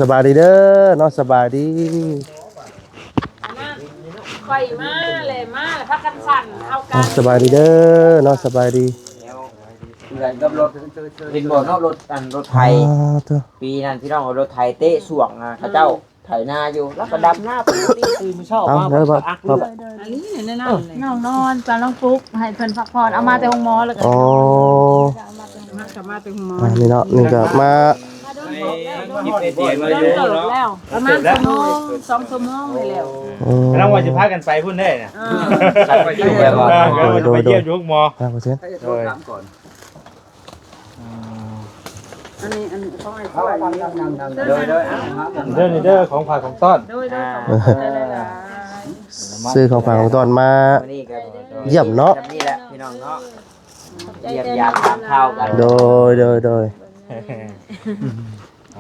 ສະບາຍດີເດີເນາະ ສະບາຍດີ. ຂ້ອຍມາແລ້ວ ມາແລ້ວພາກັນສັ່ນເອົາກັນ. ສະບາຍດີເດີເນາະ ສະບາຍດີ. ເປັນບໍ່ເນາະ ລົດ ອັນ ລົດໄຖ ປີນັ້ນພີ່ນ້ອງເອົາລົດໄຖເຕະຊ່ວງນະ ເຂົາເຈົ້າໄຖນາຢູ່ ແລ້ວກໍດຳນາ ຕື່ນເຊົ້າມາ ເອົາເດີ ບັກອັກເລືອດ ອັນນີ້ແນ່ນອນ ນ້ອງນອນ ຈະລອງປຸກໃຫ້ເພິ່ນພັກຜ່ອນ ເອົາມາແຕ່ໂຮງໝໍແລ້ວກໍ ອໍ ມາ ກໍມາແຕ່ໂຮງໝໍ ອັນນີ້ເນາະ ນີ້ກໍມາ ມາດົນແລ້ວ ດົນເຕີບແລ້ວ ປະມານຊົ່ວໂມງ ສອງຊົ່ວໂມງນີ້ແຫຼ້ວ. ອືມ ກຳລັງວ່າຊິພາກັນໄປພຸ້ນເດ້ນະ ເອີ ໄປຢ້ຽມຢູ່ໂຮງໝໍ ໂດຍ ໂດຍ ໄປຢ້ຽມຢູ່ໂຮງໝໍ ໂດຍ ອັນນີ້ ອັນນີ້ຂອງອ້າຍ ໂດຍ ໂດຍ ເດີ ນີ້ເດີ ຂອງຝາກຂອງຕ້ອນ ໂດຍ ໂດຍ ອ່າ ຂອບໃຈຫຼາຍໆ ຊື້ຂອງຝາກຂອງຕ້ອນມາ ມື້ນີ້ກໍ ຢ້ຽມເນາະ ແບບນີ້ແຫຼະພີ່ນ້ອງເນາະ ຢ້ຽມຢາມຖາມຂ່າວກັນ ໂດຍ ໂດຍ ໂດຍ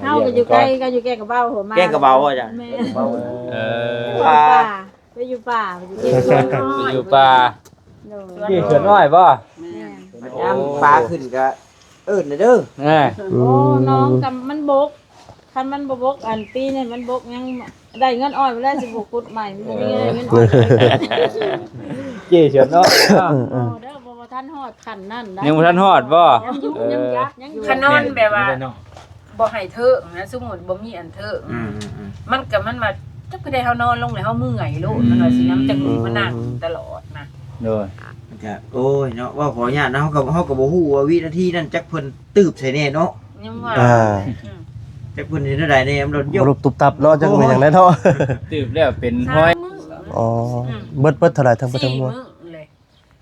ເຮົາກໍຢູ່ໃກ້ກັນ ຢູ່ແກ້ງກະເບົາ ຫົວມາ ແກ້ງກະເບົາບໍ່ຈ້ະ ແມ່ນ ເອີ ວ່າ ໄປຢູ່ປ່າ ໄປຢູ່ປ່າ ໄປຢູ່ປ່າ ໂດຍ ຢູ່ສວນອ້ອຍບໍ່ ແມ່ນ ຍາມປາຂຶ້ນກະເອີ້ນເດີ ເອີ ໂອ້ ອືມ ນ້ອງກະມັນບົກ ຄັນມັນບໍ່ບົກ ອັນປີນີ້ມັນບົກ ຍັງໄດ້ເງິນອ້ອຍໄປແລ້ວ ຊິບໍ່ຂຸດໃໝ່ ມັນບໍ່ມີເງິນອ້ອຍ ເຈົ້ສວນອ້ອຍເນາະ ເອີ ເອີ ບໍ່ ບໍ່ທັນຮອດຂັ້ນນັ້ນ ຍັງບໍ່ທັນຮອດບໍ່ ຍັງຢູ່ ເອີ ຍັງຈັກ ຍັງຢູ່ ຂະນອນແບບວ່າ ບໍ່ໃຫ້ເທີງນະ ສົມມຸດບໍ່ມີອັນເທີງ ອືມໆໆ ມັນກໍ ມັນວ່າ ຈັກໄປໄດ້ ເຮົານອນລົງແລ້ວເຮົາເມື່ອຍໂລດ ອືມ ມັນວ່າຊີ້ນະ ມັນຈັກລຸກມານັ່ງຕະຫຼອດນະ ໂດຍ ມັນກະ ໂອ້ຍເນາະ ເວົ້າຂໍອະນຸຍາດນະ ເຮົາກໍ ເຮົາກໍບໍ່ຮູ້ວ່າວິນາທີນັ້ນ ຈັກເພິ່ນຕື້ບໃສ່ແນ່ເນາະ ຍັງວ່າ ອ່າ ອືມ ຈັກເພິ່ນເຮັດແນວໃດແນ່ ມັນລົດຍົກ ລົດຕຸບຕັບເນາະ ຈັກແມ່ນຫຍັງແນ່ເນາະ ຕື້ບແລ້ວເປັນຮອຍ ສາມມື້ ອໍ ອືມ ເບິດ ເບິດເທົ່າໃດທັງເບິດທັງມວນ ສີ່ມື້ເລີຍ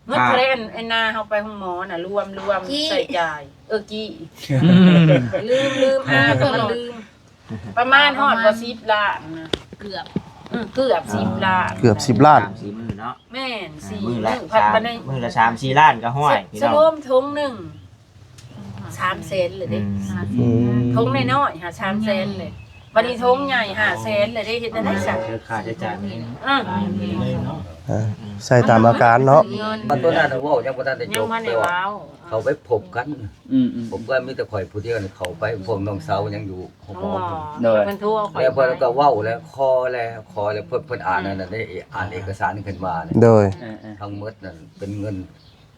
ໝົດເທົ່າໃດ ອັນ ອັນນາເຮົາໄປໂຮງໝໍນະ ລວມ ລວມ ກີ້ ໃຊ້ຈ່າຍ ເອີ ກີ້ ອືມ ລືມ ລືມ ອ່າ ກໍມັນລືມ ປະມານຮອດບໍ່ສິບລ້ານນະ ເກືອບ ອືມ ເກືອບສິບລ້ານ ເກືອບສິບລ້ານ ສາມສີ່ມື້ເນາະ ແມ່ນ ສີ່ມື້ ມື້ລະ ມື້ ພັດ ສາມ ປານໃດ ມື້ລະສາມສີ່ລ້ານກໍຫ້ວຍ ສະ ພີ່ນ້ອງ ສະລວມຖົງໜຶ່ງ ສາມແສນເລີຍເດ້ ອືມ ອືມ ຖົງນ້ອຍໆຫາ ສາມແສນເລີຍ ບັດນີ້ຖົງໃຫຍ່ຫ້າແສນເລີຍເດ້ ເຮັດແນວໃດຊະ ຄ່າໃຊ້ຈ່າຍມັນ ອ່າ ຫຼາຍເລີຍເນາະ ອ່າ ໃຊ້ຕາມອາການເນາະ ເງິນ ຕົວນັ້ນເວົ້າຍັງບໍ່ທັນໄດ້ຈົບ ແຕ່ວ່າເຂົາໄປພົບກັນ ອືມໆ ຜົມກໍມີແຕ່ຂ້ອຍຜູ້ດຽວນີ້ເຂົ້າໄປ ພວກນ້ອງສາວຍັງຢູ່ໂຮງໝໍ ໂດຍ ເພິ່ນໂທເອົາຂ້ອຍ ແລ້ວເພິ່ນກໍເວົ້າແລ້ວ ຂໍແລ້ວ ຂໍແລ້ວ ເພິ່ນ ເພິ່ນອ່ານອັນນັ້ນເດ້ ອ່ານເອກະສານຂຶ້ນມານີ້ ໂດຍ ທັງໝົດນັ້ນເປັນເງິນ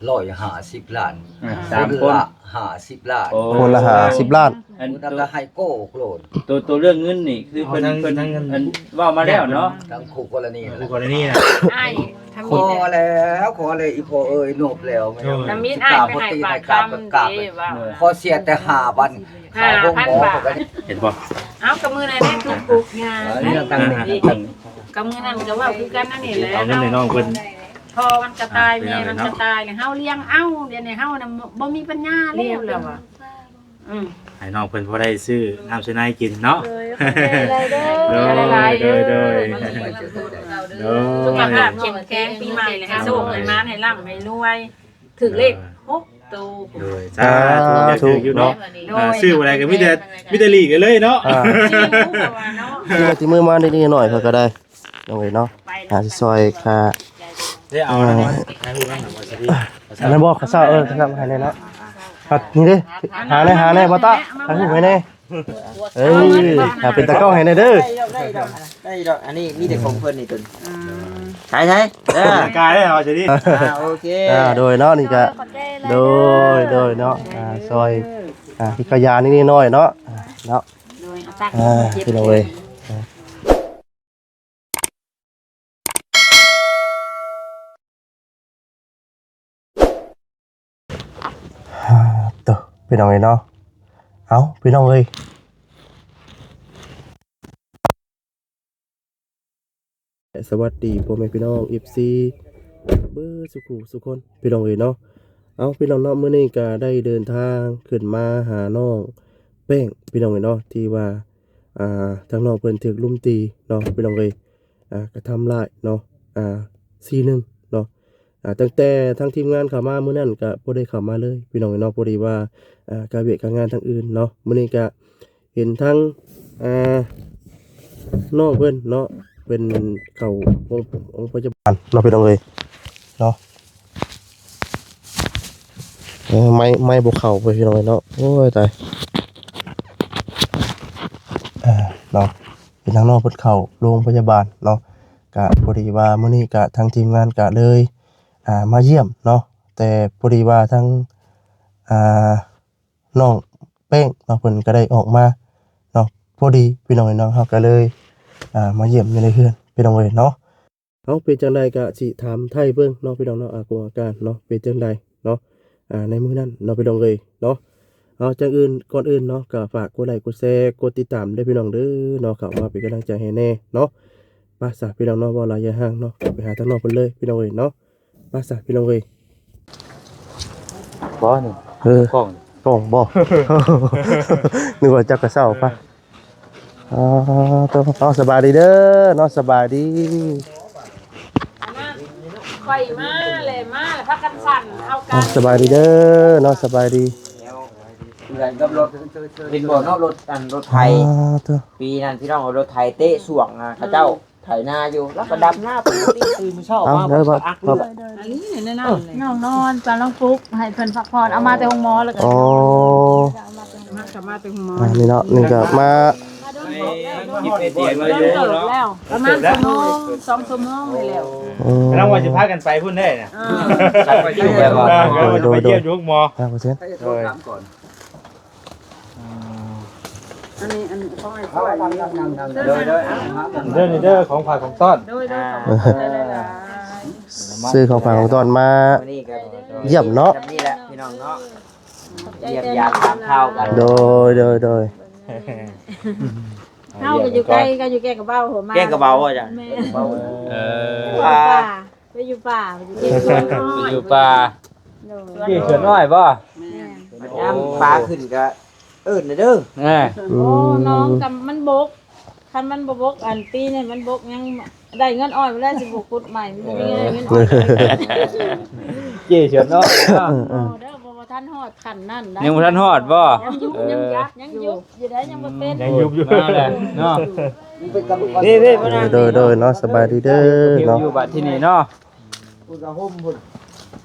ຮ້ອຍຫ້າສິບລ້ານ ອ່າ ຄົນລະຫ້າສິບລ້ານ ໂອ້ ຄົນລະຫ້າສິບລ້ານ ອັນນັ້ນກໍໃຫ້ໂກ້ໂລດ ໂຕ ໂຕເລື່ອງເງິນນີ້ຄືເພິ່ນ ເພິ່ນ ອັນ ເວົ້າມາແລ້ວເນາະ ທາງຄູ່ກໍລະນີ ຄູ່ກໍລະນີນະ ອ້າຍ ຂໍແລ້ວ ຂໍແລ້ວ ອີ່ພໍ່ເອີຍ ນົບແລ້ວ ທຳອິດອ້າຍໄປໃຫ້ປາກຄຳເດ້ວ່າ ຂໍເສຍແຕ່ຫ້າພັນ ຄ່າໂຮງໝໍ ເຫັນບໍ່ ເອົາ ກະມື້ນັ້ນແຫຼະ ທຸກປຸກຍາ ເອີ ເລື່ອງຕັ້ງນີ້ ກະມື້ນັ້ນກະເວົ້າຄືກັນນັ້ນນີ້ແຫຼະ ເອົາເງິນໃຫ້ນ້ອງເພິ່ນ ພໍ່ມັນກະຕາຍ ອ່າ ແມ່ມັນກະຕາຍ ເຮົາລ້ຽງເອົາ ດຽວນີ້ເຮົານະ ບໍ່ມີປັນຍາແລ້ວ ລາວວ່າ ອືມ ໃຫ້ນ້ອງເພິ່ນພໍໄດ້ຊື້ນ້ຳຊື້ໃນກິນເນາະ ໂດຍ ໂດຍ ໂດຍ ໂດຍ ສຸຂະພາບເຂັ້ມແຂງ ປີໃໝ່ໃຫ້ໂຊກໃຫ້ໝານ ໃຫ້ລ່ຳໃຫ້ລວຍ ຖືກເລກຫົກໂຕ ໂດຍ ສາທຸ ຖືກຢູ່ເນາະ ໂດຍ ອ່າ ຊື້ບໍ່ໄດ້ກໍມີແຕ່ ມີແຕ່ຫຼີກກັນເລີຍເນາະ ອ່າ ຊິວ່າເນາະ ທີ່ມືມານິດໆໜ້ອຍໆ ເພິ່ນກໍໄດ້ ນ້ອງເອີຍເນາະ ຫາຊິຊ່ອຍຄ່າ ເດ້ ເອົາ ເອີ ອັນນັ້ນບໍ່ ເຂົາເຊົ່າ ເອີ ເຂົາເຊົ່າໃຫ້ແດ່ເນາະ ນີ້ເດ້ ຫາແດ່ ຫາແດ່ ບໍ່ຕະ ຖ່າຍຮູບໃຫ້ແດ່ ເອີ ຫາເປັນຕາກ້ອງໃຫ້ແດ່ເດີ ໄດ້ດອກ ໄດ້ດອກ ອັນນີ້ມີແຕ່ຂອງເພິ່ນນີ້ຕົວນີ້ ອືມ ໃສ່ໆ ເອີ ກາຍໄດ້ເອົາຊິດີ ອ່າ ໂອເຄ ອ່າ ໂດຍເນາະ ນີ້ກະ ໂດຍ ໂດຍເນາະ ອ່າ ຊ່ອຍ ອ່າ ທີ່ຂະຫຍານນິດໆໜ້ອຍໆເນາະ ເນາະ ໂດຍ ເອົາຕັກ ອ່າ ພີ່ນ້ອງເອີຍ ໂຕ ພີ່ນ້ອງເອີຍເນາະ ເອົ້າ ພີ່ນ້ອງເອີຍ ສະຫວັດດີພໍ່ແມ່ພີ່ນ້ອງ ເອັຟຊີ ເບິດສູ່ຜູ້ສູ່ຄົນ ພີ່ນ້ອງເອີຍເນາະ ເອົ້າ ພີ່ນ້ອງເນາະ ມື້ນີ້ກະໄດ້ເດີນທາງຂຶ້ນມາຫານ້ອງແປ້ງ ພີ່ນ້ອງເອີຍເນາະ ທີ່ວ່າ ອ່າ ທາງນ້ອງເພິ່ນຖືກລຸມຕີເນາະ ພີ່ນ້ອງເອີຍ ອ່າ ກະທຳຮ້າຍເນາະ ອ່າ ສີ່ໜຶ່ງເນາະ ອ່າ ຕັ້ງແຕ່ທາງທີມງານເຂົ້າມາມື້ນັ້ນກະບໍ່ໄດ້ເຂົ້າມາເລີຍ ພີ່ນ້ອງເນາະ ພໍດີວ່າ ອ່າ ການວຽກການງານທາງອື່ນເນາະ ມື້ນີ້ກະເຫັນທາງ ອ່າ ນ້ອງເພິ່ນເນາະ ເພິ່ນເຂົ້າໂຮງ ໂຮງພະຍາບານເນາະ ພີ່ນ້ອງເອີຍເນາະ. ເອີ ໄມ້ ໄມ້ບໍ່ເຂົ້າເວີຍ ພີ່ນ້ອງເອີຍເນາະ ໂອ້ຍ ຕາຍ ເອີ ເນ ເນາະ ເປັນທາງນ້ອງເພິ່ນເຂົ້າໂລງພະຍາບານເນາະ. ກະພໍດີວ່າມື້ນີ້ກະທາງທີມງານກະເລີຍ ອ່າ ມາຢ້ຽມເນາະ ແຕ່ພໍດີວ່າທາງ ອ່າ ນ້ອງແປ້ງເນາະ ເພິ່ນກໍໄດ້ອອກມາເນາະ ພໍດີພີ່ນ້ອງເອີຍເນາະ ເຮົາກໍເລີຍ ອ່າ ມາຢ້ຽມຢູ່ໃນເຮືອນພີ່ນ້ອງເອີຍເນາະ. ເອົາ ເປັນຈັ່ງໃດກໍຊິຖາມໄຖ່ເບິ່ງເນາະພີ່ນ້ອງເນາະ ອາກົງອາການເນາະ ເປັນຈັ່ງໃດເນາະ ອ່າ ໃນມື້ນັ້ນເນາະພີ່ນ້ອງເອີຍເນາະ. ເອົາ ຈັ່ງອື່ນ ກ່ອນອື່ນເນາະ ກໍຝາກກົດໄລ ກົດແຊ ກົດຕິດຕາມເດີພີ່ນ້ອງເດີເນາະ ເຂົ້າມາເປັນກຳລັງໃຈໃຫ້ແດ່ເນາະ. ໄປຊະພີ່ນ້ອງເນາະ ເວົ້າຫຼາຍຢ່າຫ່າງເນາະ ໄປຫາທາງນ້ອງເພິ່ນເລີຍພີ່ນ້ອງເອີຍເນາະ. ໄປຊະພີ່ນ້ອງເອີຍ ບໍ່ນີ້ ເອີ ກ້ອງ ກ້ອງບໍ່ ນຶກວ່າຈັກກະເຊົ້າ. ໄປ ເອີ ອໍ ໂຕ ເອົາ ສະບາຍດີເດີເນາະ ສະບາຍດີ ຂ້ອຍມາແລ້ວ ມາແລ້ວພາກັນສັ່ນເອົາກັນ. ອໍ ສະບາຍດີເດີເນາະ ສະບາຍດີ. ເຫັນບໍ່ເນາະ ລົດ ອັນ ລົດໄຖ ອໍ ໂຕ ປີນັ້ນພີ່ນ້ອງ ເອົາລົດໄຖເຕະຊ່ວງນະ ເຂົາເຈົ້າ ໄຖນາຢູ່ ແລ້ວກໍດຳນາປົກກະຕິ ຕື່ນມື້ເຊົ້າມາ ເອົາ ເດີ ບັກອັກເລືອດ ອັນນີ້ແນວນັ້ນແຫຼະ ນ້ອງນອນ ກຳລັງປຸກໃຫ້ເພິ່ນພັກຜ່ອນ ເອົາມາແຕ່ໂຮງໝໍແລ້ວກໍ ອໍ ມາແຕ່ໂຮງໝໍ ອ່າ ນີ້ເນາະ ນີ້ກໍມາ ເດີນເຕີບແລ້ວ ປະມານຊົ່ວໂມງ ສອງຊົ່ວໂມງນີ້ແຫຼະ. ອືມ ກຳລັງວ່າຊິພາກັນໄປພຸ້ນເດ້ນະ ເອີ ໄປຢູ່ແລ້ວບໍ່ ໂດຍ ໂດຍ ໄປຢ້ຽມຢູ່ໂຮງໝໍ ໂດຍ ອັນນີ້ ອັນຂອງອ້າຍ ເອົາ ໂດຍ ໂດຍ ເດີນີ້ເດີ ຂອງຝາກຂອງຕ້ອນ ໂດຍ ໂດຍ ອ່າ ຂອບໃຈຫຼາຍໆ ຊື້ຂອງຝາກຂອງຕ້ອນມາ ມື້ນີ້ກໍ ຢ້ຽມເນາະ ນີ້ແຫຼະພີ່ນ້ອງເນາະ ຢ້ຽມຢາມຖາມຂ່າວກັນ ໂດຍ ໂດຍ ໂດຍ ເຮົາກໍຢູ່ໃກ້ ກໍຢູ່ແກ້ງກະເບົາ ຫົວມາ ແກ້ງກະເບົາບໍ່ຈ້ະ ແມ່ນ ເອີ ວ່າ ໄປຢູ່ປ່າ ໄປຢູ່ປ່າ ໂດຍ ຢູ່ສວນນ້ອຍບໍ່ ແມ່ນ ຍາມປາຂຶ້ນກະເອີ້ນເດີ ເອີ ໂອ້ ອືມ ນ້ອງກໍມັນບົກ ຄັນມັນບໍ່ບົກ ອັນປີນີ້ມັນບົກ ຍັງໄດ້ເງິນອ້ອຍໄປແລ້ວ ຊິບໍ່ຂຸດໃໝ່ ມັນບໍ່ມີເງິນ ເອີ ເງິນອ້ອຍ ເຈ້ສວນນ້ອຍເນາະ ເອີ ເອີ ບໍ່ ບໍ່ ບໍ່ທັນຮອດຂັ້ນນັ້ນໃດ ຍັງບໍ່ທັນຮອດບໍ່ ຍັງຍຸບ ເອີ ຍັງຍັບ ຍັງຍຸບຢູ່ໃດ ຍັງບໍ່ເປັນ ຍັງຍຸບຢູ່ ມາແລ້ວເນາະ ເດ້ໆ ມານັ່ງ ໂດຍ ໂດຍ ໂດຍເນາະ ສະບາຍດີເດີເນາະ ຢູ່ບັດທີນີ້ເນາະ ພຸ້ນກໍຫົ່ມພຸ້ນ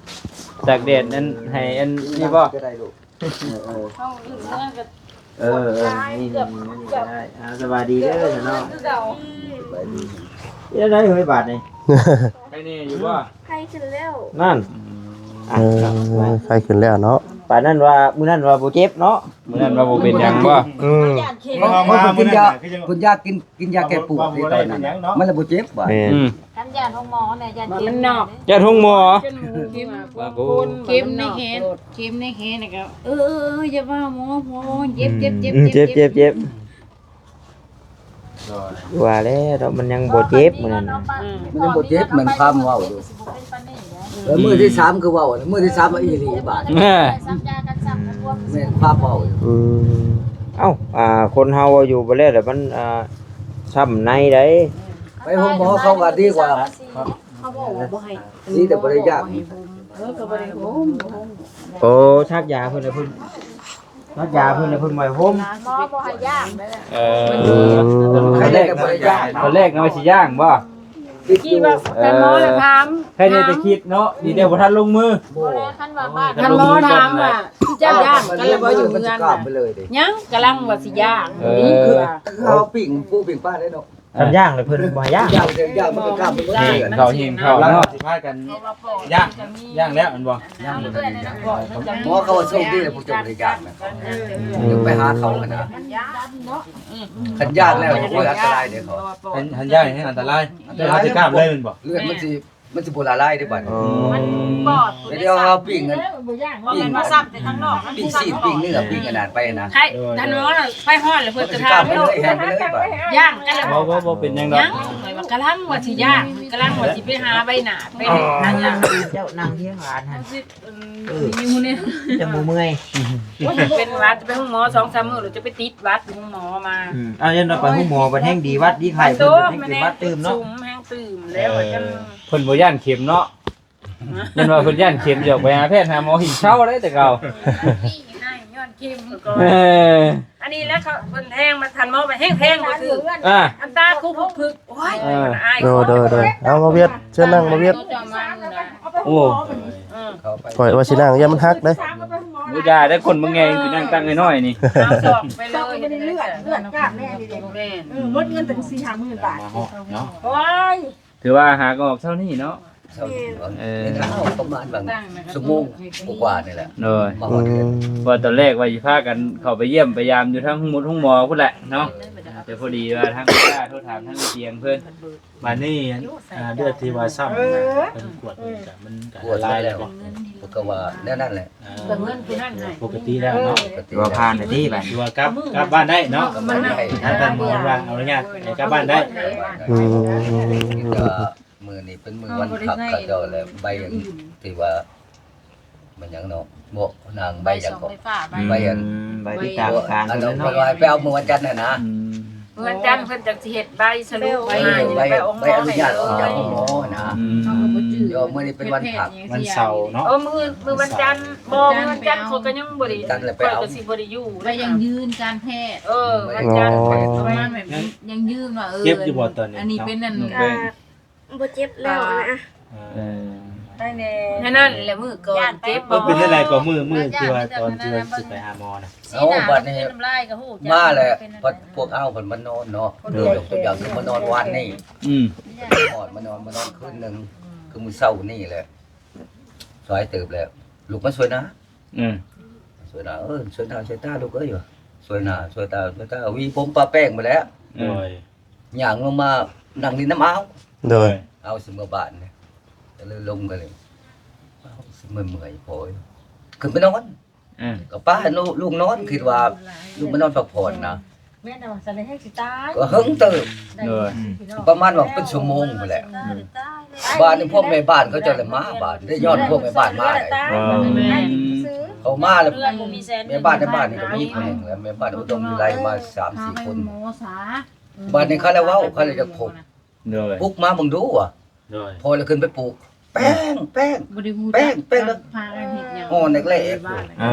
ຕາກແດດນັ້ນໃຫ້ອັນນີ້ບໍ່ ກໍໄດ້ລູກ ເອີ ເອີ ເອີ ນີ້ ນີ້ກໍໄດ້ ອ່າ ສະບາຍດີເດີເນາະ ສະບາຍດີ ເຮັດໄດ້ເຮີ້ຍບາດນີ້ ໄຄແນ່ຢູ່ບໍ່ ໄຄຂຶ້ນແລ້ວ ນັ້ນ ອືມ ອ່ະ ເອີ ໄຄຂຶ້ນແລ້ວເນາະ ປານນັ້ນວ່າ ມື້ນັ້ນວ່າບໍ່ເຈັບເນາະ ມື້ນັ້ນວ່າບໍ່ເປັນຫຍັງບໍ່ ອືມ ເພິ່ນກິນຢາ ເພິ່ນຢາກິນ ກິນຢາແກ້ປວດໃນຕອນນັ້ນ ມັນລະບໍ່ເຈັບບາດ ແມ່ນ ອືມ ຄັນຢາໂຮງໝໍແຫຼະ ຢາເຈັບ ມັນນອກ ຢາໂຮງໝໍ ເຈັບ ເຈັບໃນແຂນ ເຈັບໃນແຂນ ແລ້ວກໍ ເອີ ເອີ ເອີ ຢ່າວ່າໝໍ ໝໍ ເຈັບ ເຈັບ ເຈັບ ເຈັບ ເຈັບ ເຈັບ ວ່າແລ້ວເນາະ ມັນຍັງບໍ່ເຈັບມື້ນັ້ນ ອືມ ມັນຍັງບໍ່ເຈັບ ມັນຄຳເວົ້າຢູ່ ເອີ ມື້ທີສາມຄືເວົ້າ ມື້ທີສາມອີ່ຫຼີບາດ ແມ່ ແມ່ນຄຳເວົ້າຢູ່ ອືມ ເອົ້າ ອ່າ ຄົນເຮົາເວົ້າຢູ່ບໍ່ແລ້ວ ແລ້ວມັນ ອ່າ ຊ້ຳໃນໃດ ໄປໂຮງໝໍເຂົາວ່າດີກວ່າ ເຂົາບອກວ່າບໍ່ໃຫ້ ດີແຕ່ບໍ່ໄດ້ຢາກ ເອີ ກໍບໍ່ໄດ້ໂຮມ ໂອ້ ສັກຢາເພິ່ນລະເພິ່ນ ສັກຢາເພິ່ນລະເພິ່ນບໍ່ໃຫ້ໂຮມ ໝໍບໍ່ໃຫ້ຢາກ ເອີ ອືມ ຕອນແລກ ຕອນແລກນະວ່າຊິຢາກບໍ່ ຄິດວ່າ ເອີ ທ່ານໝໍລະຖາມ ໃຫ້ໄດ້ແຕ່ຄິດເນາະ ດີແຕ່ບໍ່ທັນລົງມື ບໍ່ແລ້ວ ຄັນວ່າບ້ານ ທ່ານໝໍຖາມວ່າ ຊິຢາກກັນລະບໍ່ຢູ່ເຮືອນ ຍັງກຳລັງວ່າຊິຢາກ ເອີ ນີ້ຄື ເຮົາປີ້ງປູປີ້ງປາໄດ້ເນາະ ຄັນຢ້າງແລ້ວເພິ່ນບໍ່ໃຫ້ຢ້າງ ຢ້າງ ຢ້າງມັນກໍຂ້າມໄປໝົດເລີຍ ເຂົ້າຫິ້ງເຂົ້າເນາະ ຊິພາກັນຢ້າງ ຢ້າງແລ້ວແມ່ນບໍ່? ຍັງບໍ່ທັນໄດ້ຍ່າງ ໝໍເຂົາວ່າໂຊກດີແລ້ວພວກເຈົ້າບໍ່ໄດ້ຍ່າງນະ ເອີ ໄປຫາເຂົາຫັ້ນນະ ຄັນຍ່າງແລ້ວໂອ້ຍອັນຕະລາຍເດ້ເຂົາ ຄັນ ຄັນຍ່າງແຮງອັນຕະລາຍ ອັນຕະລາຍ ເຮົາຊິຂ້າມເລີຍແມ່ນບໍ່? ເລືອດມັນຊິ ມັນຊິບໍ່ລະລາຍເດ້ບັດນີ້ ມັນບໍ່ ດຽວເຮົາປີ້ງນັ້ນ ປີ້ງ ບໍ່ແມ່ນວ່າສັບແຕ່ທາງນອກ ປີ້ງຊີ້ນປີ້ງເນື້ອປີ້ງອັນນັ້ນໄປນະ ໃຫ້ທ່ານໝໍໄປຮອດແລ້ວເພິ່ນກໍຖາມໂລດ ຍ່າງກັນແລ້ວ ບໍ່ ບໍ່ ບໍ່ເປັນຫຍັງດອກ ຍັງ ຂ້ອຍວ່າກຳລັງວ່າຊິຍ່າງ ກຳລັງວ່າຊິໄປຫາໃບໜ້າ ໄປຫາຫຍັງ ເຈົ້ານັ່ງຮຽງຫຼານຫັ້ນ ເອີ ຢູ່ນີ້ ຈະບໍ່ເມື່ອຍ ໂອ້ຍ ເປັນຫວັດ ຈະໄປໂຮງໝໍສອງສາມມື້ ແລ້ວຈະໄປຕິດຫວັດຢູ່ໂຮງໝໍມາ ອືມ ເອົາ ຢ້ານວ່າໄປໂຮງໝໍບັດແຮງດີຫວັດດີໄຂ້ ເພິ່ນບັດແຮງຕິດຫວັດຕື່ມເນາະ ສຸມແຮງຕື່ມແລ້ວ ເອີ ວ່າຈັ່ງ ເພິ່ນບໍ່ຢ້ານເຂັມເນາະ ຢ້ານວ່າເພິ່ນຢ້ານເຂັມ ຢາກໄປຫາແພດຫາໝໍ ຫິ້ງເຊົາໄດແຕ່ເກົ່າ ນີ້ໃຫ້ຍ້ອນເຂັມ ເອີ ອັນນີ້ແຫຼະເຂົາ ເພິ່ນແທງມາທັນໝໍໄປແຮງແທງບໍ່ຖືກ ອ່າ ອັນຕາຄຸບໆ ໂອ້ຍ ເອີ ອາຍ ໂດຍ ໂດຍ ໂດຍ ເອົາ ມາວຽດ ເຊີນນັ່ງ ມາວຽດ ໂອ້ ເອີ ຂ້ອຍວ່າຊິນັ່ງ ຢ້ານມັນຫັກເດ້ ບໍ່ຢ່າໄດ້ ຄົນບໍ່ແງຄືນັ່ງຕັ້ງນ້ອຍໆນີ້ ເອົາສອກໄປເລີຍ ເລືອດ ເລືອດກາບແນ່ນີ້ເດ້ ແມ່ນ ເອີ ໝົດເງິນຕັ້ງສີ່ຫ້າໝື່ນບາດ ມາຮອດເນາະ ໂອ້ຍ ຖືວ່າຫາກໍອອກເຊົ້ານີ້ເນາະ ເອີ ປະມານບາງຊົ່ວໂມງກວ່າໆນີ້ແຫຼະ ໂດຍ ມາຮອດເຮືອນ ອືມ ວ່າຕອນແລກວ່າຊິພາກັນເຂົ້າໄປຢ້ຽມໄປຢາມຢູ່ທາງໂຮງໝົດໂຮງໝໍພຸ້ນແຫຼະເນາະ ແຕ່ພໍດີວ່າທາງລູກຄ້າໂທຖາມທາງຕຽງເພິ່ນ ບາດນີ້ ອັນ ອ່າ ເລືອດທີ່ວ່າຊ້ຳ ເອີ ເພິ່ນກວດເພິ່ນກະ ມັນກະລາຍແລ້ວບໍ່? ເພິ່ນກໍວ່າແນວນັ້ນແຫຼະ ເອີ ກໍເງິນຜູ້ນັ້ນໃຫ້ ປົກກະຕິແລ້ວເນາະ ເອີ ຖືວ່າຜ່ານແລ້ວຕິບາດ ຖືວ່າກັບ ກັບບ້ານໄດ້ເນາະ ກັບບ້ານໄດ້ ທາງທ່ານໝໍວ່າອະນຸຍາດໃຫ້ກັບບ້ານໄດ້ ອືມ ມື້ນີ້ເປັນມື້ວັນພັກເຂົາເຈົ້າແຫຼະ ໃບອັນທີ່ວ່າ ມັນຫຍັງເນາະ ບໍ່ນາງໃບຫຍັງເກາະ ໃບອັນ ອືມ ໃບຕິດຕາມອາການ ອັນນັ້ນເນາະ ເພິ່ນວ່າໃຫ້ໄປເອົາມື້ວັນຈັນຫັ້ນນະ ອືມ ມື້ວັນຈັນເພິ່ນຈັ່ງຊິເຮັດໃບສະຫຼຸບ ເອີ ໃບ ໃບອະນຸຍາດອອກຈາກໂຮງໝໍຫັ້ນນະ ອືມ ເອີ ມື້ນີ້ເປັນວັນພັກ ວັນເສົາເນາະ ເອີ ມື້ ມື້ວັນຈັນ ບໍ່ ມື້ວັນຈັນຂ້ອຍກໍຍັງບໍ່ໄດ້ ວັນຈັນລະໄປເອົາ ຂ້ອຍກໍຊິບໍ່ໄດ້ຢູ່ ໃບຢັ້ງຢືນການແພດ ເອີ ວັນຈັນ ອໍ ປະມານແບບຢັ້ງຢືນວ່າ ເອີ ເຈັບຢູ່ບໍ່ຕອນນີ້ ອັນນີ້ເປັນອັນ ບໍ່ເຈັບແລ້ວນະ ເອີ ໄດ້ແນ່ ແນວນັ້ນແຫຼະ ມື້ກ່ອນເຈັບບໍ່ ເປັນຈັ່ງໃດກໍມື້ ມື້ທີ່ວ່າຕອນທີ່ວ່າຊິໄປຫາໝໍນະ ເອົາ ບາດນີ້ ມາແລ້ວ ພັດພວກເຮົາພັດມານອນເນາະ ໂດຍ ຍົກຕົວຢ່າງຄືມານອນວານນີ້ ອືມ ຮອດມານອນ ມານອນຄືນໜຶ່ງ ຄືມື້ເຊົ້ານີ້ແຫຼະ ສາຍເຕີບແລ້ວ ລຸກມາຊ່ວຍນາ ອືມ ຊ່ວຍນາ ເອີ ຊ່ວຍໜ້າຊ່ວຍຕາລູກເອີຍ ວ່າຊ່ວຍໜ້າຊ່ວຍຕາຊ່ວຍຕາ ຫວີຜົມປະແປ້ງໝົດແລ້ວ ໂດຍ ຍ່າງລົງມານັ່ງຫຼິ້ນນຳອາວ ໂດຍ ອາວຊິເມືອບ້ານເດ້ ກໍເລີຍລົມກັນເລີຍ ອາວຊິເມື່ອຍໆ ພໍ ຂຶ້ນໄປນອນ ອືມ ກໍປ້າໃຫ້ລູກ ລູກນອນ ຄິດວ່າລູກມານອນພັກຜ່ອນນະ ແມ່ນວ່າຊັ້ນແລ້ວແຮງຊິຕາຍ ກໍເຫິງເຕີບ ໂດຍ ປະມານວ່າເປັນຊົ່ວໂມງພຸ້ນແຫຼະ ອືມ ບາດນີ້ພວກແມ່ບ້ານເຂົາເຈົ້າລະມາ ບາດໄດ້ຍ້ອນພວກແມ່ບ້ານມາ ອືມ ເຂົາມາແລ້ວ ແມ່ບ້ານໃນບ້ານນີ້ກໍມີຜູ້ໜຶ່ງແຫຼະ ແມ່ບ້ານອຸດົມວິໄລມາສາມສີ່ຄົນ ບາດນີ້ເຂົາລະເວົ້າ ເຂົາລະຢາກພົບ ໂດຍ ປຸກມາເບິ່ງດູວ່າ ໂດຍ ພໍ່ລະຂຶ້ນໄປປຸກ ແປ້ງ ແປ້ງ ບໍ່ໄດ້ຮູ້ ແປ້ງ ແປ້ງ ແລ້ວ ພາກັນເຮັດຫຍັງ ອ່ອນແລກໆ ເອີ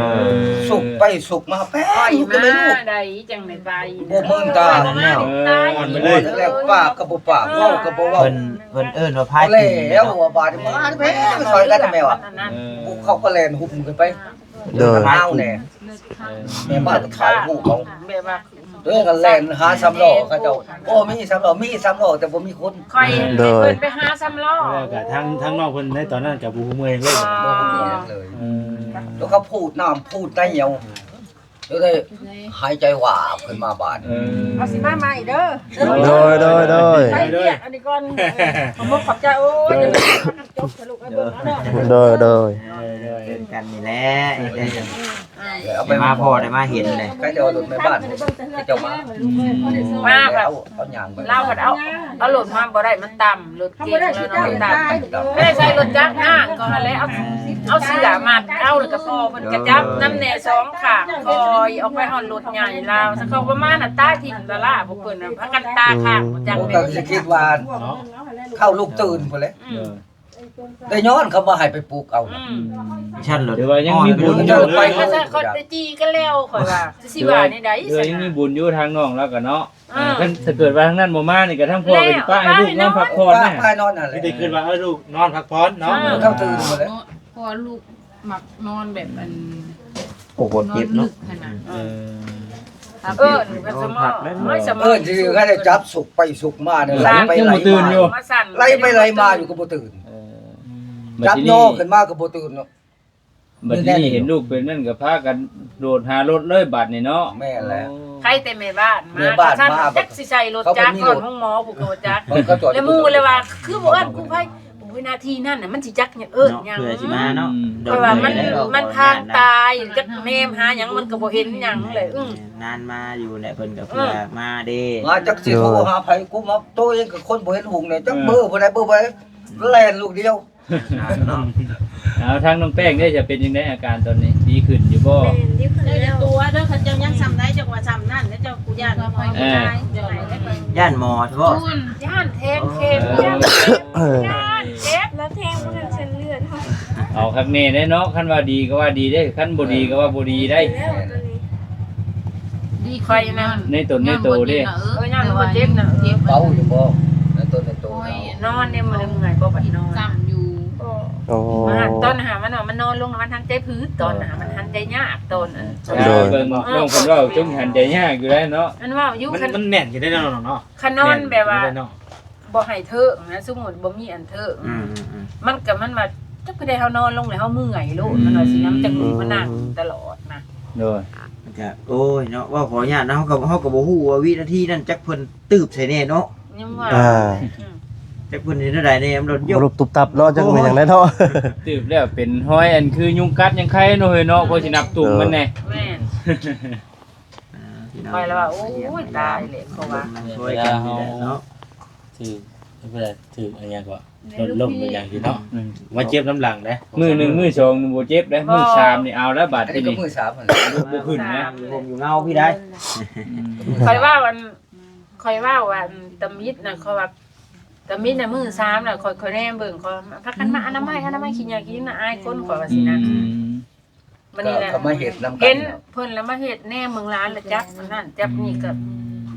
ສຸກໄປສຸກມາ ແປ້ງ ລຸກຂຶ້ນໄປລູກ ໄດ້ຈັ່ງໄດ້ໄປ ບໍ່ມື່ນຕາ ເອີ ອ່ອນໄປເລີຍ ແລ້ວປາກກໍບໍ່ປາກ ເວົ້າກໍບໍ່ເວົ້າ ເພິ່ນ ເພິ່ນເອີ້ນວ່າພາຍ ແລ້ວວ່າບາດນີ້ມາແມ່ ຊ່ອຍກັນແມ່ວ່າ ເອີ ພວກເຂົາກໍແລ່ນຫຸບຂຶ້ນໄປ ໂດຍ ເອົາແນ່ ເອີ ແມ່ບ້ານກໍຖ່າຍຮູບເອົາ ແມ່ວ່າ ໂດຍ ກໍແລ່ນຫາສາມລໍ້ ເຂົາເຈົ້າບໍ່ມີສາມລໍ້ ມີສາມລໍ້ແຕ່ບໍ່ມີຄົນ ຂ້ອຍ ໂດຍ ເພິ່ນໄປຫາສາມລໍ້ ເອີ ກໍທາງ ທາງນ້ອງເພິ່ນໃນຕອນນັ້ນກໍບໍ່ຮູ້ເມື່ອຍເລີຍ ບໍ່ຮູ້ເມື່ອຍຫຍັງເລີຍ ອືມ ແລ້ວກໍພູດນ້ຳພູດໄຕເຫຍວ ໂດຍ ຫາຍໃຈວາບຂຶ້ນມາບາດ ເອີ ເອົາຊິມາໃໝ່ເດີ ໂດຍ ໂດຍ ໂດຍ ໄປວຽກອັນນີ້ກ່ອນ ຂອບອົກຂອບໃຈ ໂອ້ຍ ຈົບເຖາະລູກເອີຍ ເບິ່ງເອົາເນາະ ໂດຍ ໂດຍ ເອີ ເດີນກັນນີ້ແຫຼະ ເຮັດໄດ້ຈັ່ງ ເອີ ເອົາໄປມາພໍໄດ້ມາເຫັນເລີຍ ໃກ້ຈະເອົາລົດແມ່ບ້ານເຂົາເຈົ້າມາ ມາແບບ ເອົາ ເອົາຫຍັງໄປ ລາວພັດເອົາ ເອົາລົດມາບໍ່ໄດ້ ມັນຕ່ຳ ລົດເກັງລາວເນາະ ມັນຕ່ຳ ໄດ້ໃຊ້ລົດຈັກນາງກໍຫັ້ນແຫຼະ ເອົາ ເອົາເສື້ອມັດເອົາ ແລ້ວກໍພໍເພິ່ນກະຈັບນຳແດ່ສອງຂ້າງ ຄ່ອຍອອກໄປຮອດລົດໃຫຍ່ລາວ ຊະເຂົາປະມານນັ້ນຕາຍຖິ້ມລະລະ ພວກເພິ່ນນະ ພາກັນຕາຄ້າງບໍ່ຈັກ ໂອ້ ກໍຊິຄິດວ່າເນາະ ເຂົາລຸກຕື່ນພຸ້ນແຫຼະ ອືມ ໄດ້ຍ້ອນເຂົາບໍ່ໃຫ້ໄປປຸກເອົາ ອືມ ຊັ້ນໂລດ ຖືວ່າຍັງມີບຸນຢູ່ ໄປ ຂ້ອຍຊິວ່າແນວໃດ ຖືວ່າຍັງມີບຸນຢູ່ທາງນ້ອງລາວກໍເນາະ ເອີ ຄັນຖ້າເກີດວ່າທາງນັ້ນບໍ່ມານີ້ກໍທາງພໍ່ກໍຊິປະໃຫ້ລູກນອນພັກຜ່ອນນະ ປະໃຫ້ນອນນັ້ນແຫຼະ ມີແຕ່ຄິດວ່າ ເອີ ລູກນອນພັກຜ່ອນເນາະ ເອີ ເຂົາຕື່ນໝົດແລ້ວ ເນາະ ເພາະວ່າລູກມັກນອນແບບອັນ ໂອ້ ບໍ່ເຈັບເນາະ ນອນລຶກຫັ້ນນະ ເອີ ເອີ ນອນພັກແລ້ວ ເອີ ເອີ ຊິໃຫ້ຈັບສຸກໄປສຸກມານີ້ ໄລ່ໄປໄລ່ມາ ມາສັ່ນ ໄລ່ໄປໄລ່ມາຢູ່ກໍບໍ່ຕື່ນ ເອີ ຈັບຍໍຂຶ້ນມາກໍບໍ່ຕື່ນເນາະ ບັດນີ້ເຫັນລູກເປັນນັ້ນກໍພາກັນໂດດຫາລົດເລີຍບັດນີ້ເນາະ ແມ່ນແຫຼະ ໂອ້ ໃຄແຕ່ແມ່ບ້ານມາ ແມ່ບ້ານມາ ຈັກຊິໃສ່ລົດຈັກຮອດໂຮງໝໍຜູ້ກໍບໍ່ຈັກ ແລ້ວໝູ່ເລີຍວ່າ ຄືບໍ່ເອີ້ນກູ້ໄພ ໂອ້ຍ ນາທີນັ້ນນະ ມັນຊິຈັກຫຍັງເອີ້ນຫຍັງ ເນາະ ເພື່ອຊິມາເນາະ ອືມ ເພາະວ່າມັນ ມັນພາງຕາຍ ຈັກແນມຫາຫຍັງມັນກໍບໍ່ເຫັນຫຍັງເລີຍ ອືມ ນານມາຢູ່ແຫຼະ ເພິ່ນກໍເພື່ອ ເອີ ມາເດ້ ມາຈັກຊິໂທຫາໃຜ ກູມາໂຕເອງກໍຄົນບໍ່ເຫັນຫຸ່ງເລີຍ ຈັກເບີຜູ້ໃດເບີໃຜ ແລ່ນລູກດຽວ ເນາະ ເອົາ ທາງນ້ອງແປ້ງເດ້ ຈະເປັນຈັ່ງໃດອາການຕອນນີ້ ດີຂຶ້ນຢູ່ບໍ່? ແມ່ນ ດີຂຶ້ນແລ້ວ ຕົວະເດີ ເຂົາເຈົ້າຍັງສ່ຳໃດ ເຈົ້າວ່າສ່ຳນັ້ນ ແລ້ວເຈົ້າ ຢ້ານໝໍ ເອີ ຢ້ານໝໍເພາະ ຢ້ານແທງເຂັມ ເອີ ຢ້ານເຈັບ ລະແທງບໍ່ທັນເສັ້ນເລືອດເຮົາ ເອົາຄັກແນ່ເດ້ເນາະ ຄັນວ່າດີກໍວ່າດີເດ້ ຄັນບໍ່ດີກໍວ່າບໍ່ດີໄດ໋ ດີຂຶ້ນ ຂ້ອຍນັ້ນ ໃນຕົນໃນໂຕເດ້ ເອີ ຢ້ານບໍ່ເຈັບນະ ເອີ ເບົາຢູ່ບໍ່ ໃນຕົນໃນໂຕເຮົາ ນອນນີ້ມັນເມື່ອຍບໍ່ ບັດນອນ ຊ້ຳຢູ່ ໂອ້ ຕອນຫາມັນວ່າມັນນອນລົງ ມັນຫັນໃຈຜືດ ຕອນຫາມັນຫັນໃຈຍາກ ຕອນອັນ ໂດຍ ເບິ່ງນ້ອງເພິ່ນເວົ້າຈົງຫັນໃຈຍາກຢູ່ແລ້ວເນາະ ມັນເວົ້າຢູ່ ມັນ ຄັນ ມັນແມ່ນຢູ່ໄດ໋ເນາະ ຄັນນອນແບບວ່າ ແມ່ນຢູ່ເດ້ເນາະ ບໍ່ໃຫ້ເທີງນະ ສົມມຸດບໍ່ມີອັນເທີງ ອືມໆໆ ມັນກໍ ມັນວ່າ ຈັກຜູ້ໃດເຮົານອນລົງແລ້ວເຮົາເມື່ອຍໂລດ ມັນວ່າຊີ້ນະ ມັນຈັ່ງລຸກມານັ່ງຕະຫຼອດນະ ໂດຍ ມັນກະ ໂອ້ຍເນາະ ເວົ້າຂໍອະນຸຍາດນະ ເຮົາກໍ ເຮົາກໍບໍ່ຮູ້ວ່າວິນາທີນັ້ນ ຈັກເພິ່ນ ຕື່ບໃສ່ແດ່ເນາະ ຍັງວ່າ ອ່າ ອືມ ຈັກເພິ່ນເຮັດແນວໃດແດ່ ມັນລົດຍົກ ບໍ່ລຸບຕຸບຕັບເນາະ ຈັກແມ່ນຫຍັງແດ່ເນາະ ຕື່ບແລ້ວເປັນຮອຍ ອັນຄືຍຸງກັດຍັງໄຄເນາະ ເຮີຍເນາະ ພໍຊິນັບຕຸ່ມມັນແດ່ ແມ່ນ ອ່າ ພີ່ນ້ອງ ຂ້ອຍລະວ່າ ໂອ້ຍ ຕາຍແລ້ວ ເພາະວ່າ ຊ່ວຍກັນນີ້ແຫຼະເນາະ ຖືກ ຖືກອັນຫຍັງກໍ ລົດລົ້ມອີຫຍັງຊີ້ເນາະ ອືມ ມາເຈັບນຳຫຼັງເດ້ ມື້ໜຶ່ງມື້ສອງນີ້ບໍ່ເຈັບເດ້ ມື້ສາມນີ້ເອົາແລ້ວບາດທີນີ້ ມື້ສາມຫັ້ນແຫຼະ ລຸກບໍ່ຂຶ້ນນະ ຢູ່ຮົ່ມຢູ່ເງົາພີ້ໄດ໋ ອືມ ຂ້ອຍເວົ້າອັນ ຂ້ອຍເວົ້າອັນຕຳອິດນະ ຂ້ອຍວ່າຕຳອິດນະ ມື້ສາມນະ ຂ້ອຍ ຂ້ອຍແນມເບິ່ງ ຂ້ອຍພາກັນມາອະນາໄມ ອະນາໄມ ຂີ້ເຫຍື້ອຂີ້ນະ ອາຍຄົນ ຂ້ອຍວ່າຊີ້ນະ ອືມ ບັດນີ້ແຫຼະ ກໍມາເຮັດນຳກັນ ເຫັນເພິ່ນລະມາເຮັດແນມເບິ່ງຫຼານລະຈັບອັນນັ້ນຈັບນີ້ ກໍ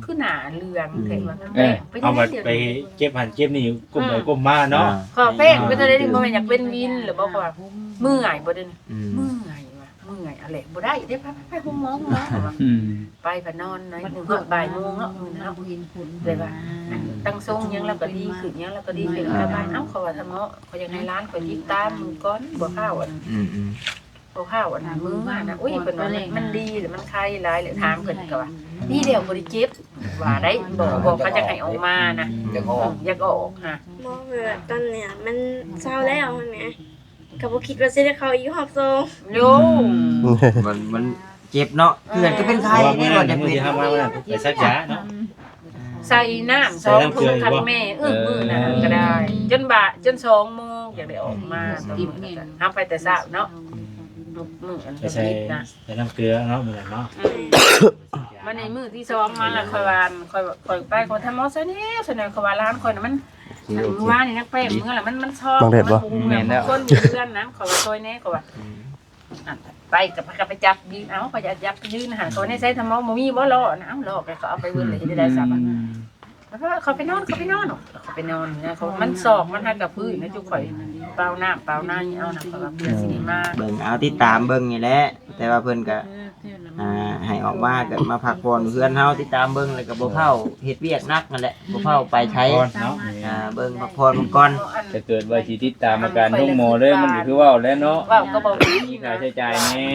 ຄືໜ້າເຫຼືອງແທ້ວ່າ ເອີ ເອົາໄປເກັບຫັ້ນເກັບນີ້ ກົ້ມໄປ ເອີ ກົ້ມມາເນາະ ເອີ ຂໍແປ້ງໄປເທົ່າໃດນີ້ ບໍ່ແມ່ນຢາກເປັນວິນຫຼືບໍ່ ເພາະວ່າເມື່ອຍບໍ່ເດ້ ອືມ ເມື່ອຍວ່າ ເມື່ອຍ ອັນແຫຼະ ບໍ່ໄດ້ເດ້ ໄປ ໄປ ໄປໂຮງໝໍ ໂຮງໝໍ ອືມ ໄປກໍນອນໃນມື້ຮອດບ່າຍໂມງເນາະ ມື້ນັ້ນເນາະ ເລີຍວ່າ ອືມ ຕັ້ງຊົງຫຍັງລາວກໍດີຂຶ້ນ ຫຍັງລາວກໍດີຂຶ້ນ ອືມ ກໍບາຍ ເອົ້າ ເຂົາວ່າທຳເນາະ ເຂົາຢາກໃຫ້ຫຼານຂ້ອຍຕິດຕາມເບິ່ງກ່ອນ ບໍ່ຟ້າວອັນ ອືມໆ ບໍ່ຟ້າວອັນ ມື້ມານະ ໂອ້ຍ ເພິ່ນວ່າມັນ ມັນດີ ແລ້ວມັນໄຄຫຼາຍ ແລ້ວຖາມເພິ່ນກໍວ່າ ດີແລ້ວ ບໍ່ໄດ້ເຈັບ ວ່າໄດ້ ບໍ່ ບໍ່ ເຂົາຢາກໃຫ້ອອກມານະ ຢາກອອກ ຢາກອອກຫາ ບໍ່ ເພາະວ່າຕອນເນີ້ຍມັນເຊົາແລ້ວຫັ້ນນະ ກໍບໍ່ຄິດວ່າຊິໄດ້ເຂົ້າອີກຮອບສອງ ໂຢ ມັນ ມັນເຈັບເນາະ ເອີ ເພື່ອນກໍເປັນໄຂ້ເດ້ ວ່າຢາກເປັນ ໄປສັກຢາເນາະ ໃສ່ນ້ຳສອງຖົງຄັກແມ່ ເອີ ມື້ນັ້ນກໍໄດ້ ຈົນບ່າຍ ຈົນສອງໂມງຢາກໄດ້ອອກມາ ຕອນມື້ນັ້ນກໍ ເຮົາໄປແຕ່ເຊົ້າເນາະ ມື້ອັນ ໄປໃສ່ ໃສ່ນ້ຳເກືອເນາະ ມື້ນັ້ນເນາະ ອືມ ບັດນີ້ມື້ທີສອງມາລະ ຂ້ອຍວ່າ ຂ້ອຍ ຂ້ອຍໄປ ຂ້ອຍຖາມໝໍ ຊະແນວ ຊະແນວ ຂ້ອຍວ່າຫຼານຂ້ອຍນະ ມັນ ມື້ວານນີ້ນັກແປ້ງເມືອລະ ມັນ ມັນຊອກ ມັນ ແມ່ນແລ້ວ ມັນບໍ່ຮູ້ ແມ່ນແລ້ວ ຄົນຢູ່ເຮືອນນັ້ນ ຂ້ອຍວ່າຊ່ອຍແດ່ ຂ້ອຍວ່າ ອັນ ໄປກໍ ກໍໄປຈັບຢືນ ເອົ້າ ຂ້ອຍຢາກຈັບຢືນຫັ້ນ ເຂົາວ່າ ໃນໃສຖາມໝໍ ບໍ່ມີບໍ່ລໍ້ນະ ເອົ້າ ລໍ້ກໍເຂົາເອົາໄປເບິດເລີຍ ເຮັດໄດ້ໃດຊະບາດ ອືມ ແລ້ວເຂົາໄປນອນ ເຂົາໄປນອນ ເຂົາໄປນອນນະ ເຂົາ ມັນຊອກ ມັນຫາກະພື້ນນະ ຈຸຂ້ອຍເປົ່ານ້ຳເປົ່າໃນເອົານະ ເຂົາວ່າເພື່ອຊິໄດ້ມາ ເບິ່ງເອົາ ຕິດຕາມເບິ່ງນີ້ແຫຼະ ແຕ່ວ່າເພິ່ນກໍ ອ່າ ໃຫ້ອອກມາກໍມາພັກຜ່ອນເຮືອນເຮົາ ຕິດຕາມເບິ່ງ ແລ້ວກໍບໍ່ເຝົ້າເຮັດວຽກໜັກຫັ້ນແຫຼະ ບໍ່ເຝົ້າໄປໃສ ພັກຜ່ອນເນາະ ອ່າ ເບິ່ງພັກຜ່ອນເບິ່ງກ່ອນ ຖ້າເກີດວ່າຊິຕິດຕາມອາການໂຮງໝໍເລີຍ ມັນກໍຄືເວົ້າແຫຼະເນາະ ເວົ້າກໍບໍ່ມີ ມີຄ່າໃຊ້ຈ່າຍແດ່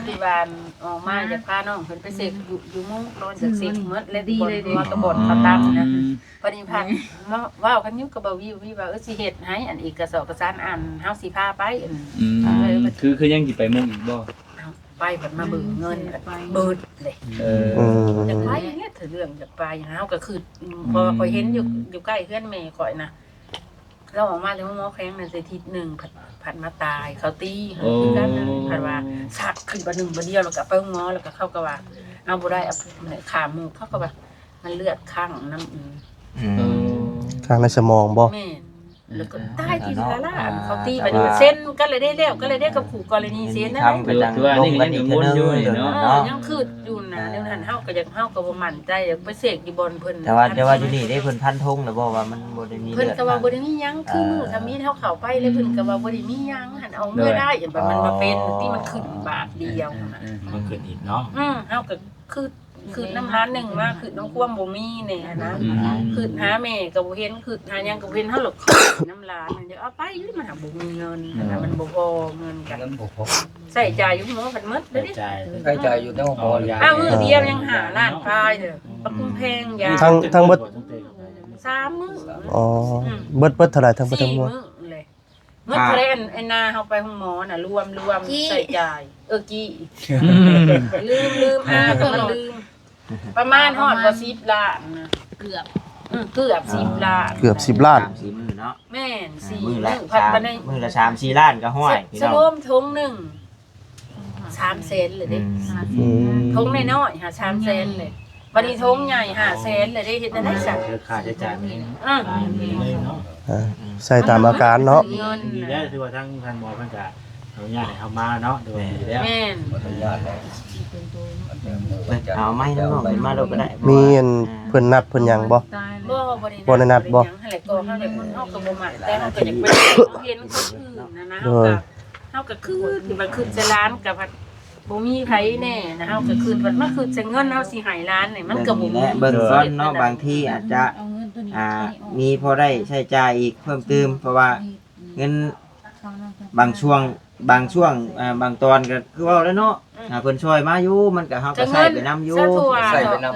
ຄືວ່າອອກມາຢາກພານ້ອງເພິ່ນໄປເຊັກຢູ່ ຢູ່ໝູ່ ນອນຢາກເຊັກໝົດແລ້ວ ບ່ອນຕົວກັບບ່ອນເຂົາຕັ້ງນະ ອືມ ບັດນີ້ພັດມາເວົ້າກັນຢູ່ກັບບ່າວວິວ ວິວວ່າ ເອີ ຊິເຮັດໃຫ້ ອັນເອກະສອກກະສານ ອັນເຮົາຊິພາໄປ ອັນ ອືມ ເອີ ຄື ຄືຍັງຊິໄປໝູ່ອີກບໍ່? ເອົາ ໄປບັດມາເບິ່ງເງິນ ເບິດເລີຍ ເອີ ອືມ ຢາກໄປເຮັດເລື່ອງ ຢາກໄປ ເຮົາກໍຄື ອືມ ເພາະວ່າຂ້ອຍເຫັນຢູ່ ຢູ່ໃກ້ເຮືອນແມ່ຂ້ອຍນະ ລາວອອກມາແຕ່ໂຮງໝໍແຂວງນັ້ນໄດ້ທິດໜຶ່ງ ພັດ ພັດມາຕາຍ ເຂົາຕີ ໂອ້ ຄືກັນນະ ພັດວ່າຊັກຂຶ້ນບາດໜຶ່ງບາດດຽວ ແລ້ວກໍໄປໂຮງໝໍ ແລ້ວກໍເຂົາກໍວ່າ ເອົາບໍ່ໄດ້ ເອົາຂ້າໝູກ ເຂົາກໍວ່າ ມັນເລືອດຄ້າງນຳ ອືມ ອືມ ເອີ ຄ້າງໃນສະໝອງບໍ່? ແມ່ນ ແລ້ວກໍຕາຍທີ່ລະລານ ເຂົາຕີໄປ ເຊັນກັນແລ້ວເດ້ ແລ້ວກັນແລ້ວເດ້ ກັບຄູ່ກໍລະນີເຊັນນັ້ນ ຄືວ່ານີ້ກໍຍັງວົນຢູ່ເນາະ ເອີ ຍັງຄຶດຢູ່ນະ ແນວນັ້ນເຮົາກໍຢາກ ເຮົາກໍບໍ່ໝັ້ນໃຈ ຢາກໄປເຊັກຢູ່ບ່ອນເພິ່ນ ແຕ່ວ່າ ແຕ່ວ່າຢູ່ນີ້ເດ້ ເພິ່ນຟັນທົງແລ້ວບໍ່ວ່າມັນບໍ່ໄດ້ມີ ເພິ່ນກໍວ່າບໍ່ໄດ້ມີຫຍັງ ຄືມື້ທຳອິດເຮົາເຂົ້າໄປແລ້ວ ເພິ່ນກໍວ່າບໍ່ໄດ້ມີຫຍັງ ຫັ້ນເອົາເງິນໄດ້ ບັດມັນມາເປັນທີ່ມັນຂຶ້ນບາດດຽວຫັ້ນນະ ມັນຂຶ້ນອີກເນາະ ອືມ ເຮົາກໍຄຶດ ຄຶດນຳຫຼານໜຶ່ງມາ ຄຶດນຳຄວາມບໍ່ມີແດ່ຫັ້ນນະ ອືມ ຄຶດຫາແມ່ກໍບໍ່ເຫັນ ຄຶດຫາຫຍັງກໍບໍ່ເຫັນ ເຮົາລະຄຶດນຳຫຼານ ຢາກເອົາໄປຢູ່ ມັນຫາບໍ່ມີເງິນຫັ້ນນະ ມັນບໍ່ພໍເງິນກັນ ເງິນບໍ່ພໍ ໃຊ້ຈ່າຍຢູ່ໂຮງໝໍພັດໝົດເດ້ ໃຊ້ຈ່າຍຢູ່ໂຮງໝໍ ອ້າວ ມື້ດຽວຍັງຫ້າລ້ານປາຍເດີ ປາກກຸງແພງຢາ ທັງ ທັງເບິດ ສາມມື້ ອໍ ອືມ ເບິດ ເບິດເທົ່າໃດທັງເບິດທັງມວນ ສີ່ມື້ເລີຍ ໝົດເທົ່າໃດ ອັນ ອັນນາເຮົາໄປໂຮງໝໍນະ ລວມ ລວມໃຊ້ຈ່າຍ ເອີ ກີ້ ອືມ ລືມ ລືມ ອ່າ ກໍມັນລືມ ປະມານຮອດບໍ່ສິບລ້ານນະ ເກືອບ ອືມ ເກືອບສິບລ້ານ ເກືອບສິບລ້ານ ສາມສີ່ມື້ເນາະ ແມ່ນ ສີ່ມື້ ມື້ລະ ພັດ ມື້ລະສາມສີ່ລ້ານກໍຫ້ວຍ ສະ ສະລວມຖົງໜຶ່ງ ສາມແສນເລີຍເດ້ ອືມ ຖົງນ້ອຍໆຫາ ສາມແສນເລີຍ ບັດນີ້ຖົງໃຫຍ່ຫ້າແສນເລີຍເດ້ ເຮັດແນວໃດຊະ ຄ່າໃຊ້ຈ່າຍມັນ ອ່າ ຫຼາຍເລີຍເນາະ ອ່າ ໃຊ້ຕາມອາການເນາະ ເງິນ ດີແລ້ວ ຖືວ່າທາງທ່ານໝໍເພິ່ນກະອະນຸຍາດໃຫ້ເຮົາມາເນາະ ຖືວ່າດີແລ້ວ ແມ່ນ ເອົາໄມ້ນຳນ້ອງເພິ່ນມາໂລດກໍໄດ້ ມີອັນເພິ່ນນັດເພິ່ນຫຍັງບໍ່? ບໍ່ ບໍ່ໄດ້ນັດ ບໍ່ໄດ້ນັດບໍ່? ບໍ່ໄດ້ຫຍັງຫັ້ນແຫຼະ ກໍເຮົາໄດ້ບຸນເຮົາກໍບໍ່ມັກ ແຕ່ເຮົາກໍຢາກໄປເຫັນຄົນອື່ນນະນະ ເຮົາກໍ ເຮົາກໍຄຶດ ທີ່ວ່າຄຶດໃສ່ຫຼານກໍພັດບໍ່ມີໃຜແນ່ນະ ເຮົາກໍຄຶດ ບັດມາຄຶດໃສ່ເງິນເຮົາຊິໃຫ້ຫຼານນີ້ ມັນກໍບໍ່ມີ ເບິ່ງກ່ອນເນາະ ບາງທີອາດຈະ ອ່າ ມີພໍໄດ້ໃຊ້ຈ່າຍອີກເພີ່ມຕື່ມ ເພາະວ່າເງິນບາງຊ່ວງ ບາງຊ່ວງ ອ່າ ບາງຕອນກໍຄືເວົ້າແລ້ວເນາະ ອືມ ອ່າ ເພິ່ນຊ່ອຍມາຢູ່ ມັນກໍ ເຮົາກໍໃຊ້ໄປນຳຢູ່ ໃຊ້ໄປນຳ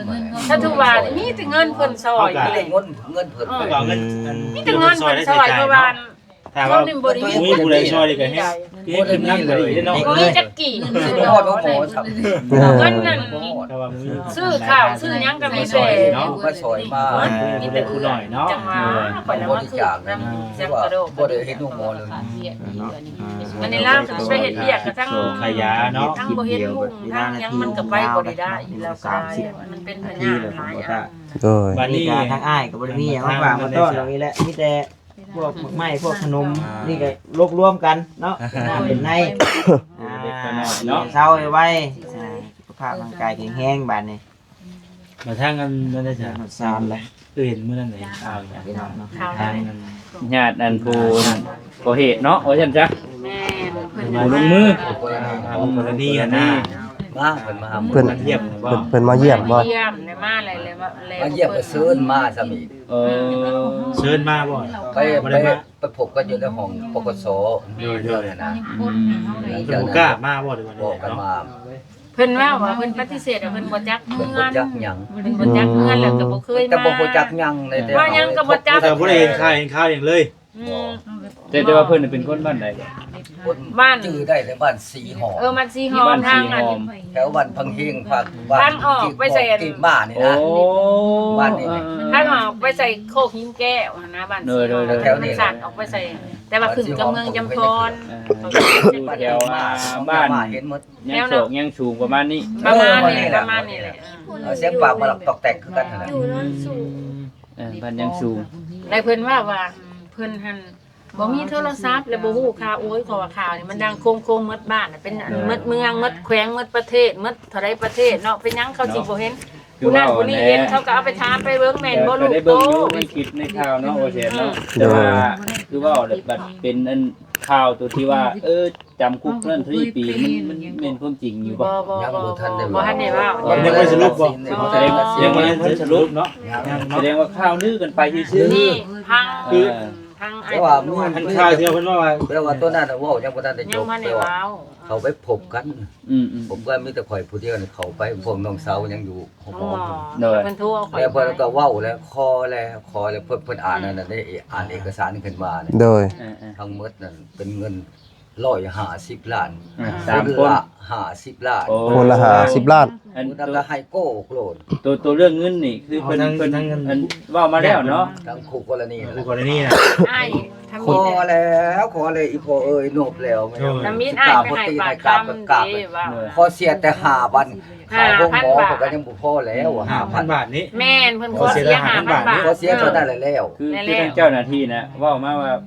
ຖ້າຖືວ່າມີແຕ່ເງິນເພິ່ນຊ່ອຍນີ້ແຫຼະ ເງິນ ເງິນເພິ່ນ ເອີ ເງິນ ມີແຕ່ເງິນເພິ່ນຊ່ອຍ ເພາະວ່າ ຖ້າວ່າບໍ່ມີຜູ້ໃດຊ່ອຍນີ້ກໍເຮັດ ເຮັດກິນນຳກໍໄດ້ເນາະ ບໍ່ມີຈັກກີບ ບໍ່ຮອດຫົວໝໍຊ້ຳ ເງິນນັ້ນ ແຕ່ວ່າມີ ຊື້ເຂົ້າຊື້ຫຍັງກໍມີແຕ່ ມາຊ່ອຍມາ ມີແຕ່ຜູ້ນ້ອຍເນາະ ຈັ່ງວ່າຂ້ອຍລະມາຄືນຳ ບໍ່ໄດ້ເຮັດໂຮງໝໍເລີຍ ອັນນີ້ລາວກໍໄປເຮັດວຽກກັບທາງ ຂາຍຢາເນາະ ທາງບໍ່ເຮັດໂຮງທາງຫຍັງມັນກໍໄປບໍ່ໄດ້ ລາວກໍໄດ້ ມັນເປັນພະຍາດຫຼາຍອັນ ໂດຍ ບັດນີ້ທາງອ້າຍກໍບໍ່ໄດ້ມີຫຍັງມາຝາກມາຕ້ອນດອກນີ້ແຫຼະ ມີແຕ່ ພວກໝາກໄມ້ ພວກຂະໜົມ ອ່າ ນີ້ກໍລວບລວມກັນເນາະ ເປັນນ້ຳເປັນໃນ ອ່າ ເລັກນ້ອຍເນາະ ເຊົາໄວໆ ອ່າ ສຸຂະພາບຮ່າງກາຍແຂງແຮງບາດນີ້ ມາທາງອັນນັ້ນໄດ້ຊະ ຮອດຊານແລ້ວ ຄືເຫັນມື້ນັ້ນໄດ້ຂ່າວຫຍັງ ທາງນັ້ນ ຍາດອັນຜູ້ກໍ່ເຫດເນາະ ວ່າຊັ້ນຊະ ແມ່ນ ຜູ້ລົງມື ອ່າ ຜູ້ກໍລະນີຫັ້ນນະ ມາ ເພິ່ນມາຫາ ເພິ່ນ ມາຢ້ຽມ ເພິ່ນ ເພິ່ນມາຢ້ຽມບໍ່? ມາຢ້ຽມ ໄດ້ມາແລ້ວ ມາຢ້ຽມກໍເຊີນມາຊ້ຳອີກ ເອີ ເຊີນມາບໍ່? ໄປ ບໍ່ໄດ້ມາ ໄປ ໄປພົບກັນຢູ່ໃນຫ້ອງ ປກສ ໂດຍ ໂດຍ ນະ ອືມ ເພິ່ນບໍ່ກ້າມາບໍ່ ຫຼືວ່າໃດເນາະ? ເພິ່ນບອກກັນມາ ເພິ່ນເວົ້າວ່າເພິ່ນປະຕິເສດ ເພິ່ນບໍ່ຈັກເມືອງ ເພິ່ນບໍ່ຈັກຫຍັງ ເພິ່ນບໍ່ຈັກເມືອງ ແລ້ວກໍບໍ່ເຄີຍມາ ເພິ່ນກໍບໍ່ຮູ້ຈັກຫຍັງເລີຍ ແຕ່ວ່າຍັງກໍບໍ່ຈັກ ເພິ່ນບໍ່ໄດ້ເຫັນຂ່າວເຫັນຄາວຫຍັງເລີຍ ອືມ ແຕ່ ແຕ່ວ່າເພິ່ນເປັນຄົນບ້ານໃດ? ຄົນ ບ້ານ ຈື່ໄດ້ແຕ່ບ້ານສີຫອມ ເອີ ບ້ານສີຫອມ ບ້ານສີຫອມ ທາງນັ້ນ ແຖວບ້ານພັງເຮງ ພາກບ້ານ ທາງອອກໄປໃສ່ ກີບໝ້ານີ້ນະ ໂອ້ ບ້ານນີ້ ເອີ ທາງອອກໄປໃສ່ໂຄກຫີນແກ້ວຫັ້ນນະ ບ້ານສີຫອມ ໂດຍ ໂດຍ ແຖວນີ້ ມັນສັ່ນອອກໄປໃສ່ ແຕ່ວ່າຂຶ້ນກັບເມືອງຈຳພອນ ເອີ ຢູ່ແຖວ ອ່າ ບ້ານ ເຫັນໝົດ ຍັງໂສກຍັງສູງປະມານນີ້ ປະມານນີ້ແຫຼະ ປະມານນີ້ແຫຼະ ເອີ ສຽງປາກບໍ່ຫຼັກຕອກແຕກຄືກັນຫັ້ນແຫຼະ ຢູ່ເນີນສູງ ເອີ ບ້ານຍັງສູງ ແລະເພິ່ນວ່າ ວ່າເພິ່ນຫັ້ນ ບໍ່ມີໂທລະສັບ ແລະບໍ່ຮູ້ຂ່າວ ໂອ້ຍ ເພາະວ່າຂ່າວນີ້ມັນດັງໂຄມໆ ໝົດບ້ານ ເປັນອັນ ເອີ ໝົດເມືອງ ໝົດແຂວງ ໝົດປະເທດ ໝົດເທົ່າໃດປະເທດເນາະ ເປັນຫຍັງເຂົາຊິບໍ່ເຫັນ ນະ ຜູ້ນັ້ນຜູ້ນີ້ເຫັນ ເຂົາກໍເອົາໄປຖາມໄປເບິ່ງ ແມ່ນບໍ່ລູກໂຕ ໃນຄລິບໃນຂ່າວເນາະ ບໍ່ແມ່ນເນາະ ອືມ ແຕ່ວ່າ ໂດຍ ຄືເວົ້າແລ້ວບັດເປັນອັນຂ່າວໂຕທີ່ວ່າ ເອີ ຈຳຄຸກເທົ່ານັ້ນເທົ່ານີ້ປີ ມັນ ມັນແມ່ນຄວາມຈິງຢູ່ບໍ່? ບໍ່ ບໍ່ ຍັງບໍ່ທັນໄດ້ ບໍ່ທັນໄດ້ເວົ້າ ຍັງບໍ່ໄດ້ສະຫຼຸບບໍ່? ຍັງບໍ່ທັນສະຫຼຸບເນາະ ຍັງເນາະ ສະແດງວ່າຂ່າວລືກັນໄປຊື່ໆ ນີ້ ທາງ ຄື ທາງ ແຕ່ວ່າມີ ອັນຂ່າວທີ່ເພິ່ນເວົ້າວ່າ ແປວ່າຕົວນັ້ນເວົ້າຍັງບໍ່ທັນໄດ້ຈົບ ຍັງບໍ່ທັນໄດ້ເວົ້າ ແຕ່ວ່າເຂົາໄປພົບກັນ ອືມໆ ຜົມກໍມີແຕ່ຂ້ອຍຜູ້ດຽວນີ້ເຂົ້າໄປ ພວກນ້ອງສາວຍັງຢູ່ໂຮງໝໍ ໂດຍ ເພິ່ນໂທເອົາຂ້ອຍ ແລ້ວເພິ່ນກໍເວົ້າແລ້ວ ຂໍແລ້ວ ຂໍແລ້ວ ເພິ່ນ ເພິ່ນອ່ານອັນນັ້ນເດ້ ອ່ານເອກະສານຂຶ້ນມານີ້ ໂດຍ ເອີໆ ທັງໝົດນັ້ນເປັນເງິນ ຮ້ອຍຫ້າສິບລ້ານ ອືມ ຄົນລະຫ້າສິບລ້ານ ໂອ້ ຄົນລະຫ້າສິບລ້ານ ອັນ ແລ້ວກໍໃຫ້ໂກ້ໂລດ ໂຕ ໂຕເລື່ອງເງິນນີ້ຄືເພິ່ນ ເພິ່ນ ອັນ ເວົ້າມາແລ້ວເນາະ ທາງຄູ່ກໍລະນີ ຄູ່ກໍລະນີນະ ອ້າຍ ຂໍແລ້ວ ຂໍແລ້ວ ອີ່ພໍ່ເອີຍ ນົບແລ້ວ ໂດຍ ແມ່ນ ທຳອິດອ້າຍໄປໃຫ້ປາກຄຳເດ້ວ່າ ຂໍເສຍແຕ່ຫ້າພັນ ຄ່າໂຮງໝໍເພິ່ນກໍຍັງບໍ່ພໍແລ້ວ ຫ້າພັນບາດນີ້ ແມ່ນ ເພິ່ນຂໍເສຍຫ້າພັນບາດ ຂໍເສຍເທົ່ານັ້ນແຫຼະແລ້ວ ຄື ຄືທາງເຈົ້າໜ້າທີ່ນະ ເວົ້າມາວ່າ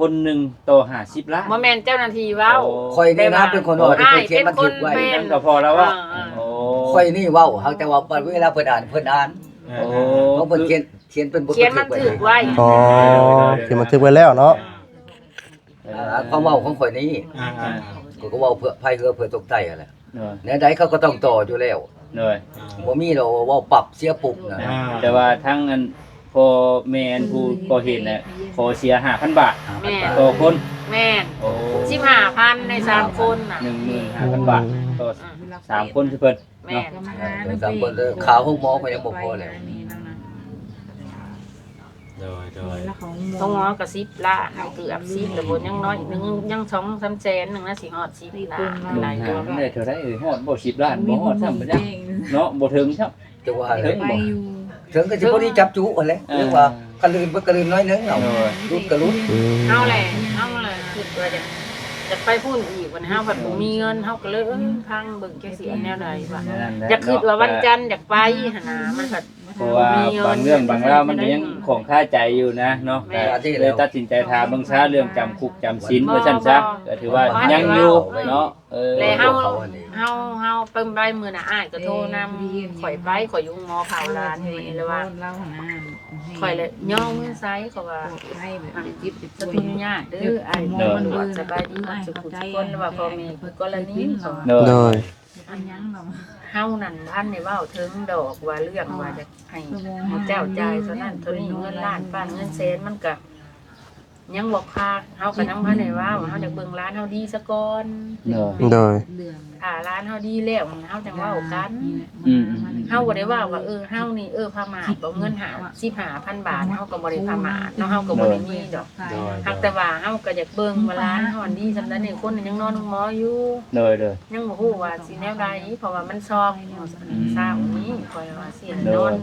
ຄົນໜຶ່ງຕໍ່ຫ້າສິບລ້ານ ບໍ່ແມ່ນເຈົ້າໜ້າທີ່ເວົ້າ ໂອ້ ຂ້ອຍນີ້ນະເປັນຄົນເວົ້າ ຂ້ອຍຂຽນບັນທຶກໄວ້ ນັ້ນກໍພໍລະເວົ້າ ໂອ້ ຂ້ອຍນີ້ເວົ້າ ຫາກແຕ່ວ່າບັດເວລາເພິ່ນອ່ານ ເພິ່ນອ່ານ ໂອ້ ເພິ່ນຂຽນ ຂຽນເປັນບົດບັນທຶກໄວ້ ຂຽນບັນທຶກໄວ້ ອໍ ຂຽນບັນທຶກໄວ້ແລ້ວເນາະ ອ່າ ຄວາມເວົ້າຂອງຂ້ອຍນີ້ ອ່າ ຂ້ອຍກໍເວົ້າເພື່ອ ພາຍເຮືອເພື່ອຕົກໃຕ້ຫັ້ນແຫຼະ ໂດຍ ແນວໃດເຂົາກໍຕ້ອງຕໍ່ຢູ່ແລ້ວ ໂດຍ ອ່າ ບໍ່ມີດອກເວົ້າປັບເສຍປຸບນະ ອ່າ ແຕ່ວ່າທາງອັນພໍ່ແມ່ອັນຜູ້ກໍ່ເຫດນະ ຂໍເສຍຫ້າພັນບາດ ຫ້າພັນບາດ ຕໍ່ຄົນ ແມ່ນ ໂອ້ ສິບຫ້າພັນໃນສາມຄົນນະ ໜຶ່ງໝື່ນຫ້າພັນບາດ ອືມ ຕໍ່ສາມຄົນຄືເພິ່ນ ແມ່ນ ເນາະ ເອີ ສາມຄົນ ເອີ ຄ່າໂຮງໝໍກໍຍັງບໍ່ພໍແລ້ວ ໂດຍ ໂດຍ ໂຮງໝໍກໍສິບລ້ານ ເກືອບສິບແລ້ວບໍ່ ຍັງໜ້ອຍໜຶ່ງ ຍັງສອງສາມແສນໜຶ່ງນະ ຊິຮອດສິບລ້ານ ຫຼາຍກວ່າ ໄດ້ເທົ່າໃດເອີຍ ຮອດບໍ່ສິບລ້ານ ບໍ່ຮອດຊ້ຳ ເນາະ ບໍ່ເຖິງຊ້ຳ ຈະວ່າເຖິງບໍ່ ເຖິງກໍຊິພໍດີຈັບຈຸຫັ້ນແຫຼະ ເອີ ຫຼືວ່າກະລື່ນເບິດກະລື່ນໜ້ອຍໜຶ່ງ ເອົາ ໂດຍ ຫຼຸດກະຫຼຸດ ອືມ ເຮົາແຫຼະ ເຮົາແຫຼະຄິດວ່າຈະ ຈະໄປພຸ້ນອີກ ບັດເຮົາພັດບໍ່ມີເງິນ ເຮົາກໍເລີຍ ເອີ ຟັງເບິ່ງຈັກຊິອັນແນວໃດວ່າ ແນວນັ້ນແຫຼະ ຢາກຄິດວ່າ ເນາະ ວັນຈັນຢາກໄປຫັ້ນນະ ມັນພັດ ເພາະວ່າບາງເລື່ອງບາງລາວມັນກໍຍັງຂ້ອງຄາໃຈຢູ່ນະເນາະ ແມ່ນ ກໍເລີຍຕັດສິນໃຈຖາມເບິ່ງຊະ ເລື່ອງຈຳຄຸກຈຳສິນ ບໍ່ ບໍ່ຊັ້ນຊະ ບໍ່ ກໍຖືວ່າຍັງຢູ່ເນາະ ເອີ ແລະເຮົາ ເຮົາ ເຮົາໄປມື້ນະ ອ້າຍກໍໂທນຳຂ້ອຍໄປ ຂ້ອຍຢູ່ໂຮງໝໍເຝົ້າຫຼານຢູ່ນີ້ ແລ້ວວ່າ ຂ້ອຍລະຍໍມືໃສ່ ເພາະວ່າ ອັນ ສະທຸນຍາກເດີ ອ້າຍ ໂດຍ ຕຳຫຼວດ ສະບາຍດີໝົດທຸກຄົນ ຫຼືວ່າພໍ່ແມ່ຄູ່ກໍລະນີ ເພາະວ່າ ໂດຍ ໂດຍ ອັນ ເຮົານັ້ນບໍ່ທັນໄດ້ເວົ້າເຖິງດອກວ່າເລື່ອງວ່າຈະໃຫ້ເຂົາເຈົ້າຈ່າຍເທົ່ານັ້ນເທົ່ານີ້ ເງິນລ້ານປານເງິນແສນ ມັນກະຍັງບໍ່ຄາ ເຮົາກະຍັງບໍ່ທັນໄດ້ເວົ້າ ເຮົາຢາກເບິ່ງຫຼານເຮົາດີສາກ່ອນ ໂດຍ ໂດຍ ຖ້າຫຼານເຮົາດີແລ້ວ ເຮົາຈັ່ງເວົ້າກັນ ອືມ ເຮົາບໍ່ໄດ້ເວົ້າວ່າ ເອີ ເຮົານີ້ ເອີ ປະໝາດບໍ່ ເງິນຫ້າ ສິບຫ້າພັນບາດ ເຮົາກໍບໍ່ໄດ້ປະໝາດເນາະ ເຮົາກໍບໍ່ໄດ້ມີດອກ ໂດຍ ຫາກແຕ່ວ່າເຮົາກໍຢາກເບິ່ງວ່າຫຼານເຮົາອັນດີສ່ຳໃດ ນີ້ຄົນຍັງນອນໂຮງໝໍຢູ່ ໂດຍ ໂດຍ ຍັງບໍ່ຮູ້ວ່າຊິແນວໃດ ເພາະວ່າມັນຊອກ ອືມ ເຊົ້ານີ້ ຂ້ອຍວ່າຊິໃຫ້ນອນ ໂດຍ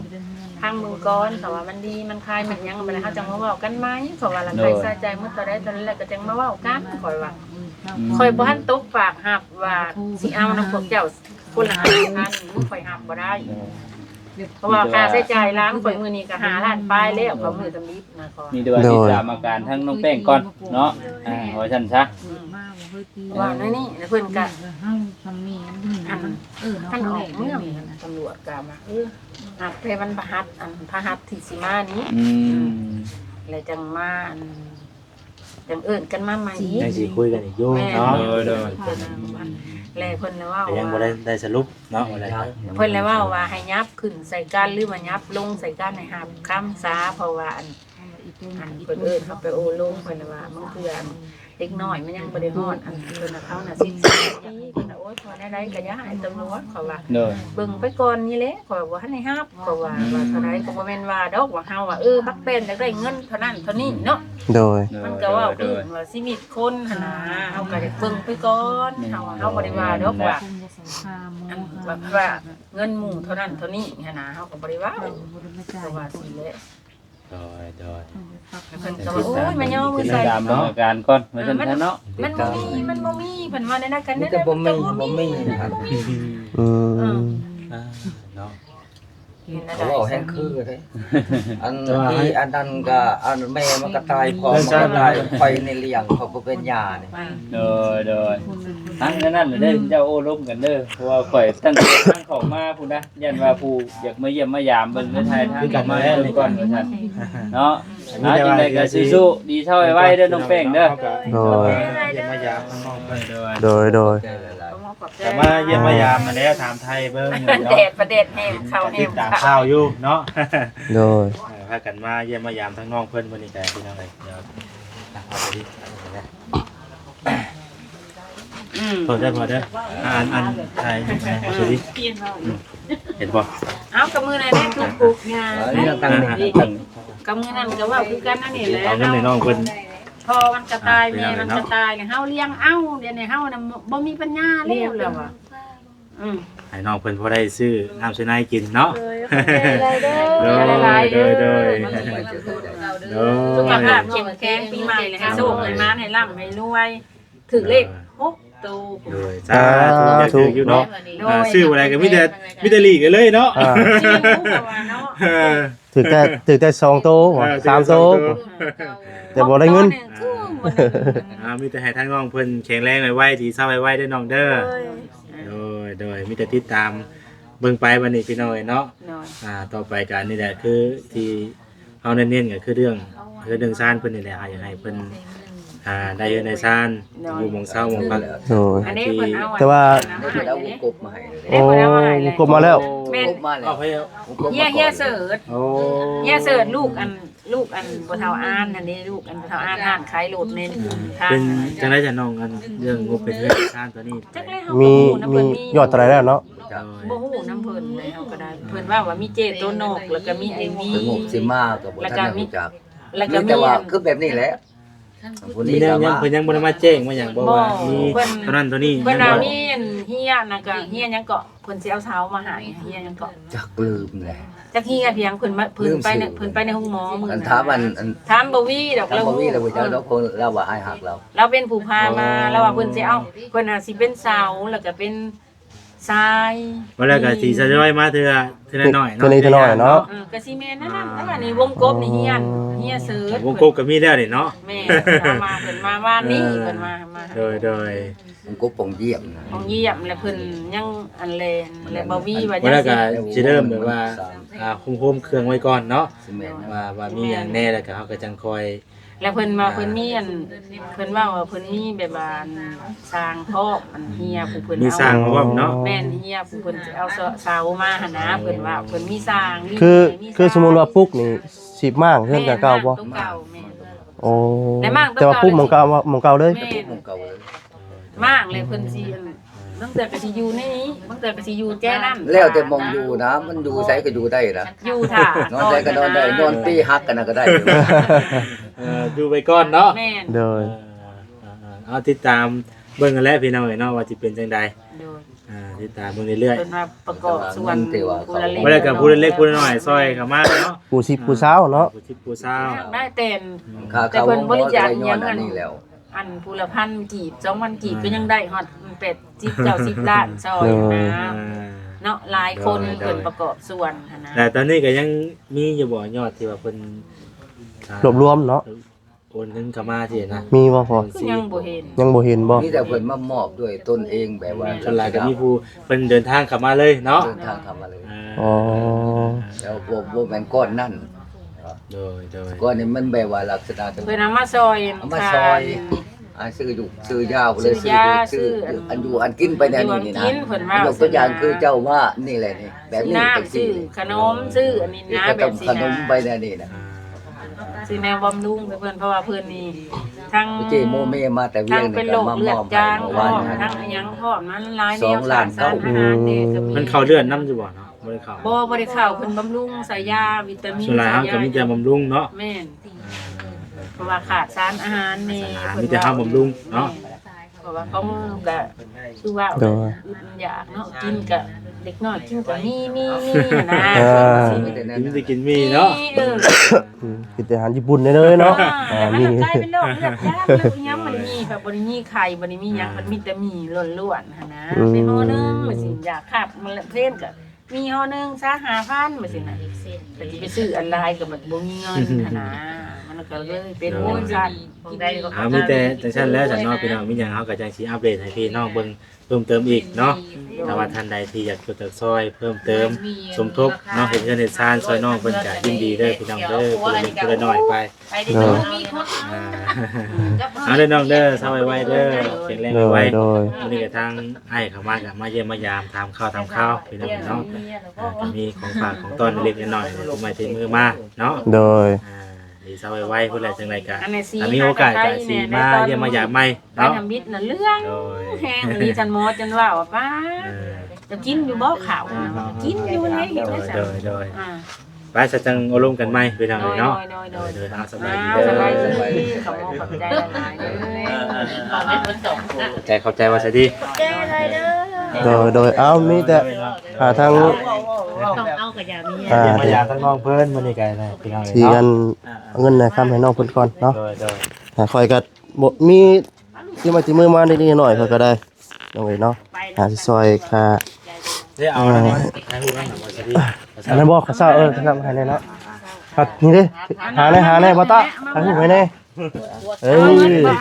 ພັງເບິ່ງກ່ອນ ຖ້າວ່າມັນດີ ມັນຄາຍ ມັນຫຍັງ ບັດນີ້ເຮົາຈັ່ງມາເວົ້າກັນໃໝ່ ເພາະວ່າລະ ໂດຍ ຄ່າໃຊ້ຈ່າຍໝົດເທົ່າໃດ ເທົ່ານັ້ນແຫຼະ ກໍຈັ່ງມາເວົ້າກັນ ຂ້ອຍວ່າ ອືມ ຂ້ອຍບໍ່ທັນຕົກປາກຮັບວ່າຊິເອົານຳພວກເຈົ້າຄົນລະຫ້າພັນ ຂ້ອຍຮັບບໍ່ໄດ້ ເພາະວ່າຄ່າໃຊ້ຈ່າຍຫຼານຂ້ອຍມື້ນີ້ກໍຫ້າລ້ານປາຍແລ້ວ ເພາະມື້ທຳອິດນະ ຂ້ອຍ ມີແຕ່ວ່າ ໂດຍ ຕິດຕາມອາການທາງນ້ອງແປ້ງກ່ອນເນາະ ອ່າ ວ່າຊັ້ນຊະ ອືມ ວ່າແນວນີ້ ແລ້ວເພິ່ນກະ ອັນ ເອີ ຄັນອອກເມືອງ ຕຳຫຼວດກະວ່າ ເອີ ນັບແຕ່ວັນພະຫັດ ອັນ ພະຫັດທີ່ຊິມານີ້ ອືມ ແລ້ວຈັ່ງມາ ອັນ ຈັ່ງເອີ້ນກັນມາໃໝ່ອີກ ຍັງຊິຄຸຍກັນອີກຢູ່ເນາະ ໂດຍ ໂດຍ ແລະເພິ່ນລະເວົ້າ ກໍຍັງບໍ່ໄດ້ ໄດ້ສະຫຼຸບເນາະ ເພິ່ນລະເວົ້າວ່າໃຫ້ຫຍັບຂຶ້ນໃສ່ກັນ ຫຼືວ່າຫຍັບລົງໃສ່ກັນ ໃຫ້ຮັບຄຳສາ ເພາະວ່າ ອັນ ອັນເພິ່ນເອີ້ນເຮົາໄປໂອ້ລົມ ເພິ່ນວ່າບາງເທື່ອ ອັນ ເດັກນ້ອຍມັນຍັງບໍ່ໄດ້ຮອດ ອັນ ເພິ່ນວ່າເຂົານະສິບສີ່ປີ ເພິ່ນວ່າ ໂອ້ຍ ພໍແນວໃດກໍຢ່າໃຫ້ຕຳຫຼວດ ເຂົາວ່າ ໂດຍ ເບິ່ງໄປກ່ອນນີ້ແຫຼະ ຂ້ອຍບໍ່ທັນໄດ້ຮັບ ເຂົາວ່າ ອືມ ວ່າເທົ່າໃດກໍບໍ່ແມ່ນວ່າດອກ ວ່າເຮົາວ່າ ເອີ ບັກແປ້ນຢາກໄດ້ເງິນເທົ່ານັ້ນເທົ່ານີ້ເນາະ ໂດຍ ມັນກໍເວົ້າ ໂດຍ ຄືວ່າຊີວິດຄົນຫັ້ນນະ ເຮົາກໍຢາກເບິ່ງໄປກ່ອນ ເຮົາ ເຮົາບໍ່ໄດ້ວ່າດອກວ່າ ອັນ ວ່າ ວ່າເງິນໝູ່ເທົ່ານັ້ນເທົ່ານີ້ຫັ້ນນະ ເຮົາກໍບໍ່ໄດ້ເວົ້າ ເພາະວ່າຊີ້ແຫຼະ ໂດຍ ໂດຍ ເພິ່ນກໍວ່າ ໂອ້ຍ ມາຍໍມືໃສ່ ຕິດຕາມເບິ່ງອາການກ່ອນ ວ່າຊັ້ນຊະເນາະ ມັນບໍ່ມີ ມັນບໍ່ມີ ເພິ່ນວ່າແນວໃດກັນ ມີແຕ່ບໍ່ມີ ບໍ່ມີ ອືມ ອ່າ ເນາະ ເຂົາເວົ້າແຮງຄືເດ້ ອັນທີ່ອັນນັ້ນກໍ ອັນແມ່ມັນກໍຕາຍ ພໍ່ມັນກໍຕາຍ ຂ້ອຍນີ້ລ້ຽງ ຂ້ອຍບໍ່ເປັນຫຍັງນີ້ ໂດຍ ໂດຍ ອັນນັ້ນເດີ ເຈົ້າໂອ້ລົມກັນເດີ ເພາະວ່າຂ້ອຍຕັ້ງ ຕັ້ງຂອງມາພຸ້ນນະ ຢ້ານວ່າຜູ້ຢາກມາຢ້ຽມມາຢາມເບິ່ງ ເດີ ຖ່າຍທາງ ຄືກັນ ມາເບິ່ງກ່ອນວ່າຊັ້ນເນາະ ເອົາ ຈັ່ງໃດກໍສູ້ໆ ດີເຊົາໄວໆເດີ ນ້ອງແປ້ງເດີ ໂດຍ ມາຢ້ຽມມາຢາມທາງນ້ອງເພິ່ນ ໂດຍ ໂດຍ ກໍມາຢ້ຽມມາຢາມຫັ້ນແຫຼະ ຖາມໄຖ່ເບິ່ງເນາະ ແດດ ປະແດດແຮງ ເຂົ້າແຮງ ຕິດຕາມຂ່າວຢູ່ເນາະ ໂດຍ ເອີ ພາກັນມາຢ້ຽມມາຢາມທາງນ້ອງເພິ່ນມື້ນີ້ກໍ ພີ່ນ້ອງເອີຍ ເດີ ອືມ ພໍເດີ ພໍເດີ ອ່າ ອັນ ອັນ ຖ່າຍ ອ່າ ສະຫວັດດີ ເຫັນບໍ່ ເອົາ ກໍມື້ນັ້ນແຫຼະ ທຸກໆ ຫຍັງ ເອີ ນີ້ຕັ້ງນີ້ ກໍມື້ນັ້ນກໍເວົ້າຄືກັນນັ້ນນີ້ແຫຼະ ເອົາເງິນໃຫ້ນ້ອງເພິ່ນ ພໍ່ມັນກໍຕາຍ ອ່າ ແມ່ມັນກໍຕາຍ ພີ່ນ້ອງເອີຍເນາະ ແລ້ວເຮົາລ້ຽງເອົາ ດຽວນີ້ເຮົານະ ບໍ່ມີປັນຍາແລ້ວ ແລ້ວວ່າ ອືມ ໃຫ້ນ້ອງເພິ່ນພໍໄດ້ຊື້ນ້ຳຊື້ໃນກິນເນາະ ໂດຍ ໂດຍ ໂດຍ ໂດຍ ສຸຂະພາບເຂັ້ມແຂງ ປີໃໝ່ໃຫ້ໂຊກໃຫ້ໝານ ໃຫ້ລ່ຳໃຫ້ລວຍ ຖືກເລກຫົກໂຕ ໂດຍ ສາທຸ ຢາກຖືກຢູ່ເນາະ ໂດຍ ອ່າ ຊື້ບໍ່ໄດ້ກໍມີແຕ່ ມີແຕ່ຫຼີກໄປເລີຍເນາະ ອ່າ ເນາະ ເອີ ຖືກແຕ່ ຖືກແຕ່ສອງໂຕ ເອີ ສາມໂຕ ຖືກແຕ່ສອງໂຕ ແຕ່ບໍ່ໄດ້ເງິນ ອ່າ ມີແຕ່ໃຫ້ທາງນ້ອງເພິ່ນແຂງແຮງໄວໆ ດີເຊົາໄວໆເດີນ້ອງເດີ ໂດຍ ໂດຍ ໂດຍ ມີແຕ່ຕິດຕາມເບິ່ງໄປບັດນີ້ພີ່ນ້ອງເອີຍເນາະ ໂດຍ ອ່າ ຕໍ່ໄປກໍອັນນີ້ແຫຼະ ຄືທີ່ເຮົາເນັ້ນໆ ກໍຄືເລື່ອງເຮືອນເລື່ອງຊານເພິ່ນນີ້ແຫຼະ ເຮົາຢາກໃຫ້ເພິ່ນ ອ່າ ໄດ້ເຮືອນໄດ້ຊານ ໂດຍ ຢູ່ໝ່ອງເຊົາໝ່ອງພັກ ໂດຍ ອັນນີ້ເພິ່ນເອົາ ແຕ່ວ່າ ອັນນັ້ນມາໃຫ້ ເພິ່ນເອົາວົງກົບມາໃຫ້ ໂອ້ ວົງກົບມາແລ້ວ ວົງກົບມາແລ້ວ ເຮືອ ເຮືອເສີດ ໂອ້ ເຮືອເສີດ ລູກອັນ ລູກອັນພໍ່ເຖົ້າອານຫັ້ນເດ້ ລູກອັນພໍ່ເຖົ້າອານ ຮ້ານຂາຍລົດໃນທາງ ເປັນຈັ່ງໃດຈ້ະນ້ອງ ອັນເລື່ອງງົບເຮັດເຮືອນເຮັດຊານຕົວນີ້ ຈັກແລ້ວ ເຮົາ ມີ ກໍບໍ່ຮູ້ນຳເພິ່ນ ມີຍອດເທົ່າໃດແລ້ວເນາະ ໂດຍ ບໍ່ຮູ້ນຳເພິ່ນເລີຍ ເຮົາກໍໄດ້ ເພິ່ນເວົ້າວ່າມີເຈໂຕນອກ ແລ້ວກໍມີໄອວີ ງົບຊິມາກໍບໍ່ທັນຮູ້ຈັກ ແລ້ວກໍມີ ມີແຕ່ວ່າຄືແບບນີ້ແຫຼະ ມີແນວຍັງ ເພິ່ນຍັງບໍ່ໄດ້ມາແຈ້ງມາຫຍັງບໍ່ ບໍ່ ວ່າມີ ເພິ່ນ ເທົ່ານັ້ນເທົ່ານີ້ ເພິ່ນວ່າ ຍັງບໍ່ ມີອັນເຮືອນະ ກໍເຮືອນຫຍັງເກາະ ເພິ່ນຊິເອົາເສົາມາໃຫ້ ເຮືອນຫຍັງເກາະ ຈັກລືມແຫຼະ ຈັກເຮືອນຫຍັງ ເພິ່ນມາ ເພິ່ນໄປ ລືມຊື່ ເພິ່ນໄປໃນໂຮງໝໍມື້ນັ້ນ ອັນຖາມອັນ ອັນ ຖາມບໍ່ວີດອກ ຖາມບໍ່ວີ ລາວບໍ່ຮູ້ ລາວບໍ່ຮູ້ຈັກດອກ ເພິ່ນ ລາວວ່າອ້າຍຮັກລາວ ລາວເປັນຜູ້ພາມາ ອໍ ລາວວ່າເພິ່ນຊິເອົາ ເພິ່ນຫາຊິເປັນເສົາ ແລ້ວກໍເປັນຊາຍ ວ່າແລ້ວກໍຊິທະຍອຍມາເທື່ອ ເທື່ອລະໜ້ອຍເນາະ ເທື່ອລະໜ້ອຍເນາະ ເອີ ກໍຊິແມ່ນນັ້ນນະ ອ່າ ແຕ່ວ່ານີ້ວົງກົບນີ້ ອ່າ ຮຽນ ຮຽນເສີດ ວົງກົບກໍມີແລ້ວນີ້ເນາະ ແມ່ນ ເອົາມາ ເພິ່ນມາວານນີ້ ເອີ ເພິ່ນມາ ມາ ໂດຍ ໂດຍ ກົບປ່ອງຢ້ຽມນະ ປ່ອງຢ້ຽມ ແລ້ວເພິ່ນຍັງອັນແລນ ແລ້ວບໍ່ມີວ່າ ມື້ແລກກໍຊິເລີ່ມແບບວ່າ ອ່າ ໂຮມໆເຄື່ອງໄວ້ກ່ອນເນາະ ແມ່ນ ວ່າ ວ່າມີຫຍັງແດ່ ແລ້ວກໍເຮົາກໍຈັ່ງຄ່ອຍ ແລ້ວເພິ່ນວ່າ ອ່າ ເພິ່ນມີອັນ ເພິ່ນເວົ້າວ່າເພິ່ນມີແບບວ່າອັນຊ່າງພ້ອມ ອັນເຮຍຜູ້ເພິ່ນ ມີຊ່າງພ້ອມເນາະ ແມ່ນ ເຮຍຜູ້ເພິ່ນຊິເອົາເສົາມາຫັ້ນນະ ເພິ່ນວ່າເພິ່ນມີຊ່າງ ມີ ຄື ມີ ຄືສົມມຸດວ່າປຸກນີ້ ຊິມ້າງເຮືອນ ແມ່ນ ກັນເກົ່າບໍ່? ມ້າງຕົວເກົ່າ ແມ່ນ ໂອ້ ແຕ່ວ່າປຸກໝ່ອງເກົ່າ ໝ່ອງເກົ່າເລີຍ ແມ່ນ ມ້າງແລ້ວເພິ່ນຊິອັນ ບາງເທື່ອກໍຊິຢູ່ໃນນີ້ ບາງເທື່ອກໍຊິຢູ່ແຈນັ້ນ ແລ້ວແຕ່ໝ່ອງຢູ່ນະ ມັນຢູ່ໃສກໍຢູ່ໄດ້ນະ ຢູ່ຖ້າ ນອນໃດກໍນອນໄດ້ ນອນປີຮັກກັນນະກໍໄດ້ ເອີ ຢູ່ໄປກ່ອນເນາະ ແມ່ນ ໂດຍ ເອີ ເອົາຕິດຕາມເບິ່ງຫັ້ນແຫຼະພີ່ນ້ອງເອີຍເນາະ ວ່າຊິເປັນຈັ່ງໃດ ໂດຍ ອ່າ ຕິດຕາມເບິ່ງເລື້ອຍໆ ເພິ່ນວ່າປະກອບສ່ວນ ຜູ້ລະເລັກ ຜູ້ລະເລັກຜູ້ນ້ອຍຊ່ອຍເຂົ້າມາເນາະ ຜູ້ສິບຜູ້ຊາວເນາະ ຜູ້ສິບຜູ້ຊາວ ໄດ້ແຕ່ ອືມ ຄ່າ ແຕ່ເພິ່ນບໍລິຈາກຫຍັງອັນນີ້ແລ້ວ ອັນຜູ້ລະພັນກີບ ສອງພັນກີບ ອ່າ ກໍຍັງໄດ້ຮອດແປດສິບເກົ້າສິບລ້ານຊ່ອຍ ໂດຍ ນະ ອ່າ ເນາະ ຫຼາຍຄົນ ໂດຍ ໂດຍ ເພິ່ນປະກອບສ່ວນຫັ້ນນະ ແຕ່ຕອນນີ້ກໍຍັງມີຢູ່ບໍ່ ຍອດທີ່ວ່າເພິ່ນ ອ່າ ລວບລວມເນາະ ໂອນເງິນເຂົ້າມາຊີ້ນະ ມີບໍ່ພໍ່? ຍັງບໍ່ເຫັນ ຍັງບໍ່ເຫັນບໍ່? ມີແຕ່ເພິ່ນມາມອບດ້ວຍຕົນເອງ ແບບວ່າ ສ່ວນຫຼາຍກໍມີຜູ້ເພິ່ນເດີນທາງເຂົ້າມາເລີຍເນາະ ເດີນທາງເຂົ້າມາເລີຍ ອ່າ ອໍ ແລ້ວບໍ່ ບໍ່ແມ່ນກ້ອນນັ້ນ ໂດຍ ໂດຍ ກ້ອນນີ້ມັນແບບວ່າລັກສະນະ ເພິ່ນເອົາມາຊ່ອຍ ເອົາມາຊ່ອຍ ອ່າ ຊື້ຢູ່ ຊື້ຢາພຸ້ນເລີຍ ຊື້ຢາ ຊື້ ຊື້ອັນຢູ່ອັນກິນໄປແນວນີ້ນີ້ນະ ຍົກຕົວຢ່າງຄືເຈົ້າມານີ້ແຫຼະນີ້ ແບບນີ້ ຊື້ນ້ຳ ຊື້ຂະໜົມ ຊື້ອັນນີ້ນະ ແບບຊີ້ນະ ຂະໜົມໄປແນວນີ້ນະ ອ່າ ຊື້ແນວບຳລຸງໃຫ້ເພິ່ນ ເພາະວ່າເພິ່ນນີ້ທັງ ເຈໂມເມມາແຕ່ວຽງນີ້ກໍມາມອບໃຫ້ເມື່ອວານນີ້ ທັງອີ່ຫຍັງພ້ອມ ມັນຫຼາຍແນວ ສານອາຫານແດ່ກໍມີ ມັນເຂົ້າເລືອດນຳຢູ່ບໍ່ເນາະ? ບໍ່ໄດ້ເຂົ້າ ບໍ່ ບໍ່ໄດ້ເຂົ້າ ເພິ່ນບຳລຸງ ໃສ່ຢາວິຕາມິນ ສ່ວນຫຼາຍເຮົາກໍມີແຕ່ບຳລຸງເນາະ ແມ່ນ ເພາະວ່າຂາດສານອາຫານແດ່ ມີແຕ່ເຮົາບຳລຸງເນາະ ແມ່ນ ເພາະວ່າຂອງກໍຄືວ່າ ໂດຍ ອຶດຢາກເນາະ ກິນກໍເດັກນ້ອຍກິນກໍມີ ມີ ມີນະ ເອີ ມີແຕ່ກິນມີເນາະ ເອີ ອືມ ກິນແຕ່ອາຫານຍີ່ປຸ່ນເດີເນາະ ອ່າ ອ່າ ມີ ກາຍເປັນໂລກເລືອດຈາງ ແລ້ວອີຫຍັງມັນມີ ແບບບໍ່ໄດ້ມີໄຂ້ ບໍ່ໄດ້ມີຫຍັງ ອ່າ ມັນມີແຕ່ໝີ້ລ້ວນໆຫັ້ນນະ ອືມ ໄປຫໍ່ໜຶ່ງ ມັນຊິຢາກຄາບ ມັນເລະເພນກໍ ມີຫໍ່ໜຶ່ງຊະຫ້າພັນ ວ່າຊີ້ນະ ກໍຊິໄປຊື້ອັນຫຼາຍກໍບັດບໍ່ມີເງິນຫັ້ນນະ ມັນກໍເລີຍເປັນຈັ່ງຊັ້ນ ໂດຍ ເອົາ ມີແຕ່ຈັ່ງຊັ້ນແຫຼະຊັ້ນເນາະ ພີ່ນ້ອງ ມີຫຍັງເຮົາກໍຈັ່ງຊິອັບເດດໃຫ້ພີ່ນ້ອງເບິ່ງເພີ່ມເຕີມອີກເນາະ ໂດຍ ຖ້າວ່າທ່ານໃດທີ່ຢາກຊ່ວຍ ຢາກຊ່ອຍເພີ່ມເຕີມ ສົມທົບເນາະ ເຮັດເຮືອນເຮັດຊານຊ່ອຍນ້ອງເພິ່ນກໍຍິນດີເດີ ພີ່ນ້ອງເດີ ຄົນລະເລັກຄົນລະໜ້ອຍໄປ ໂດຍ ອ່າ ເອົາເດີນ້ອງເດີ ເຊົາໄວໆເດີ ແຂງແຮງໄວໆ ໂດຍ ມື້ນີ້ກໍທາງອ້າຍເຂົ້າມາກໍມາຢ້ຽມມາຢາມ ຖາມຂ່າວຖາມຄາວພີ່ນ້ອງເນາະ ອ່າ ກໍມີຂອງຝາກຂອງຕ້ອນເລັກໆນ້ອຍໆ ຕິດໄມ້ຕິດມືມາເນາະ ໂດຍ ອ່າ ດີ ເຊົາໄວໆ ພຸ້ນແຫຼະ ຈັ່ງໃດກໍ ອັນນີ້ ຖ້າມີໂອກາດກໍຊິມາຢ້ຽມມາຢາມໃໝ່ ໄປທຳອິດນະເລື່ອງ ໂດຍ ແຮງອີ່ຫຼີ ທ່ານໝໍຈົນເວົ້າວ່າ ປ້າ ເອີ ຈະກິນຢູ່ບໍ່ເຂົ້າ ກິນຢູ່ແລ້ວ ເຮັດໄດ້ຊັ້ນ ໂດຍ ໂດຍ ອ່າ ໄປຊະ ຈັ່ງໂອ້ລົມກັນໃໝ່ ພີ່ນ້ອງເອີຍເນາະ ໂດຍ ໂດຍ ໂດຍ ໂດຍ ອ່າ ສະບາຍດີເດີ ອ່າ ສະບາຍດີ ຂອບໃຈ ຂອບໃຈຫຼາຍໆເດີ ຂອບໃຈ ຂອບໃຈ ວ່າຊະດີ ຂອບໃຈຫຼາຍເດີ ໂດຍ ໂດຍ ເອົາ ມີແຕ່ ອ່າ ທາງ ອ່າ ມາຢາມທາງນ້ອງເພິ່ນ ມື້ນີ້ກໍ ພີ່ນ້ອງເອີຍເນາະ ທີ່ອັນ ເອົາເງິນໃຫ້ຄຳໃຫ້ນ້ອງເພິ່ນກ່ອນເນາະ ໂດຍ ໂດຍ ອ່າ ຂ້ອຍກໍ ບໍ່ມີ ຕິດໄມ້ຕິດມືມານິດໆໜ້ອຍໆ ຂ້ອຍກໍໄດ້ ນ້ອງເອີຍເນາະ ຫາຊິຊ່ອຍຄ່າ ເດ້ ເອົາອັນນັ້ນມາຖ່າຍຮູບນຳ ອັນນັ້ນບໍ່ ເຂົາເຊົ່າ ເອີ ເຂົາເຊົ່າໃຫ້ແດ່ເນາະ ນີ້ເດ້ ຫາແດ່ ຫາແດ່ ບໍ່ຕະ ຖ່າຍຮູບໃຫ້ແດ່ ເອີ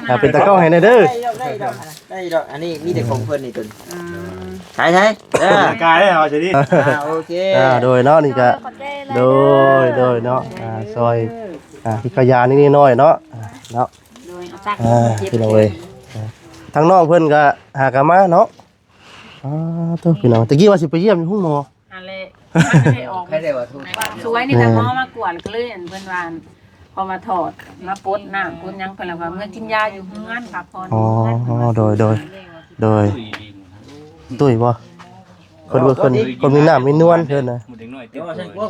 ຫາເປັນຕາກ້ອງໃຫ້ແດ່ເດີ ໄດ້ດອກ ໄດ້ດອກ ອັນນີ້ມີແຕ່ຂອງເພິ່ນນີ້ຕົວນີ້ ອືມ ໃຊ້ ໃຊ້ ເອີ ກາຍເດ້ ເອົາຊິດີ ອ່າ ໂອເຄ ອ່າ ໂດຍເນາະ ນີ້ກະ ໂດຍ ໂດຍເນາະ ອ່າ ຊ່ອຍ ອ່າ ທີ່ຂະຫຍານນິດໆໜ້ອຍໆເນາະ ອ່າ ເນາະ ໂດຍ ອ່າ ພີ່ນ້ອງເອີຍ ອ່າ ທາງນ້ອງເພິ່ນກໍຫາກັນມາເນາະ ອ່າ ໂທ້ ພີ່ນ້ອງ ຕະກີ້ວ່າຊິໄປຢ້ຽມຢູ່ໂຮງໝໍ ຫັ້ນແຫຼະ ມັນກໍໄດ້ອອກ ໃຜໄດ້ວ່າໂທ ສວຍນີ້ ແມ່ນ ແຕ່ໝໍມາກວດກໍເລີຍ ອັນ ເພິ່ນວ່າ ພໍມາຖອດ ມາປົດນ້ຳປົດຫຍັງ ເພິ່ນລະວ່າເມືອກິນຢາຢູ່ເຮືອນ ພັກຜ່ອນ ອໍ ຢູ່ເຮືອນ ໂດຍ ໂດຍ ໂດຍ ຕຸ້ຍບໍ່ ເພິ່ນວ່າຄົນ ຄົນມີນ້ຳມີນວນເພິ່ນນະ ເດັກນ້ອຍເຕັມໂຕ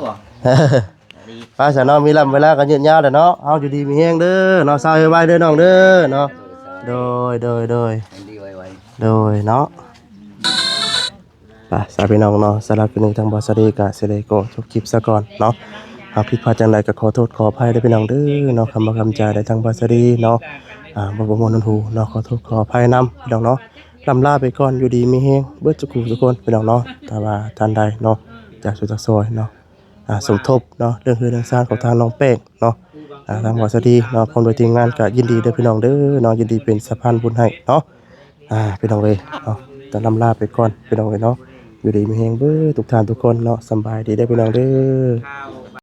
ໄປຊະເນາະ ມີລຳເວລາກໍຍືດຍາວແຫຼະເນາະ ເອົາ ຢູ່ດີມີແຮງເດີເນາະ ເຊົາໄວໆເດີນ້ອງເດີເນາະ ໂດຍ ໂດຍ ໂດຍ ດີໄວໆ ໂດຍເນາະ ໄປຊະພີ່ນ້ອງເນາະ ສຳລັບຄລິບນີ້ທາງບ່າວສາລີກໍຊິໄດ້ຂໍຈົບຄລິບຊະກ່ອນເນາະ ຫາກຜິດພາດຈັ່ງໃດກໍຂໍໂທດຂໍອະໄພເດີພີ່ນ້ອງເດີເນາະ ຄຳວ່າຄຳຈາໃດທາງບ່າວສາລີເນາະ ອ່າ ບໍ່ ບໍ່ມ່ວນຫູເນາະ ຂໍໂທດຂໍອະໄພນຳພີ່ນ້ອງເນາະ ລ່ຳລາໄປກ່ອນ ຢູ່ດີມີແຮງເບິດທຸກຜູ້ທຸກຄົນພີ່ນ້ອງເນາະ ຖ້າວ່າທ່ານໃດເນາະ ຈາກຊ່ວຍຈາກຊ່ອຍເນາະ ອ່າ ສົມທົບເນາະ ເລື່ອງເຮືອນເລື່ອງຊານຂອງທາງນ້ອງແປ້ງເນາະ ອ່າ ທາງບ່າວສາລີເນາະ ພ້ອມດ້ວຍທີມງານ ກໍຍິນດີເດີພີ່ນ້ອງເດີເນາະ ຍິນດີເປັນສະພານບຸນໃຫ້ເນາະ ອ່າ ພີ່ນ້ອງເອີຍເນາະ ຈະລຳລາໄປກ່ອນພີ່ນ້ອງເອີຍເນາະ ຢູ່ດີມີແຮງເບິດທຸກທ່ານທຸກຄົນເນາະ ສຳບາຍດີເດີພີ່ນ້ອງເດີ.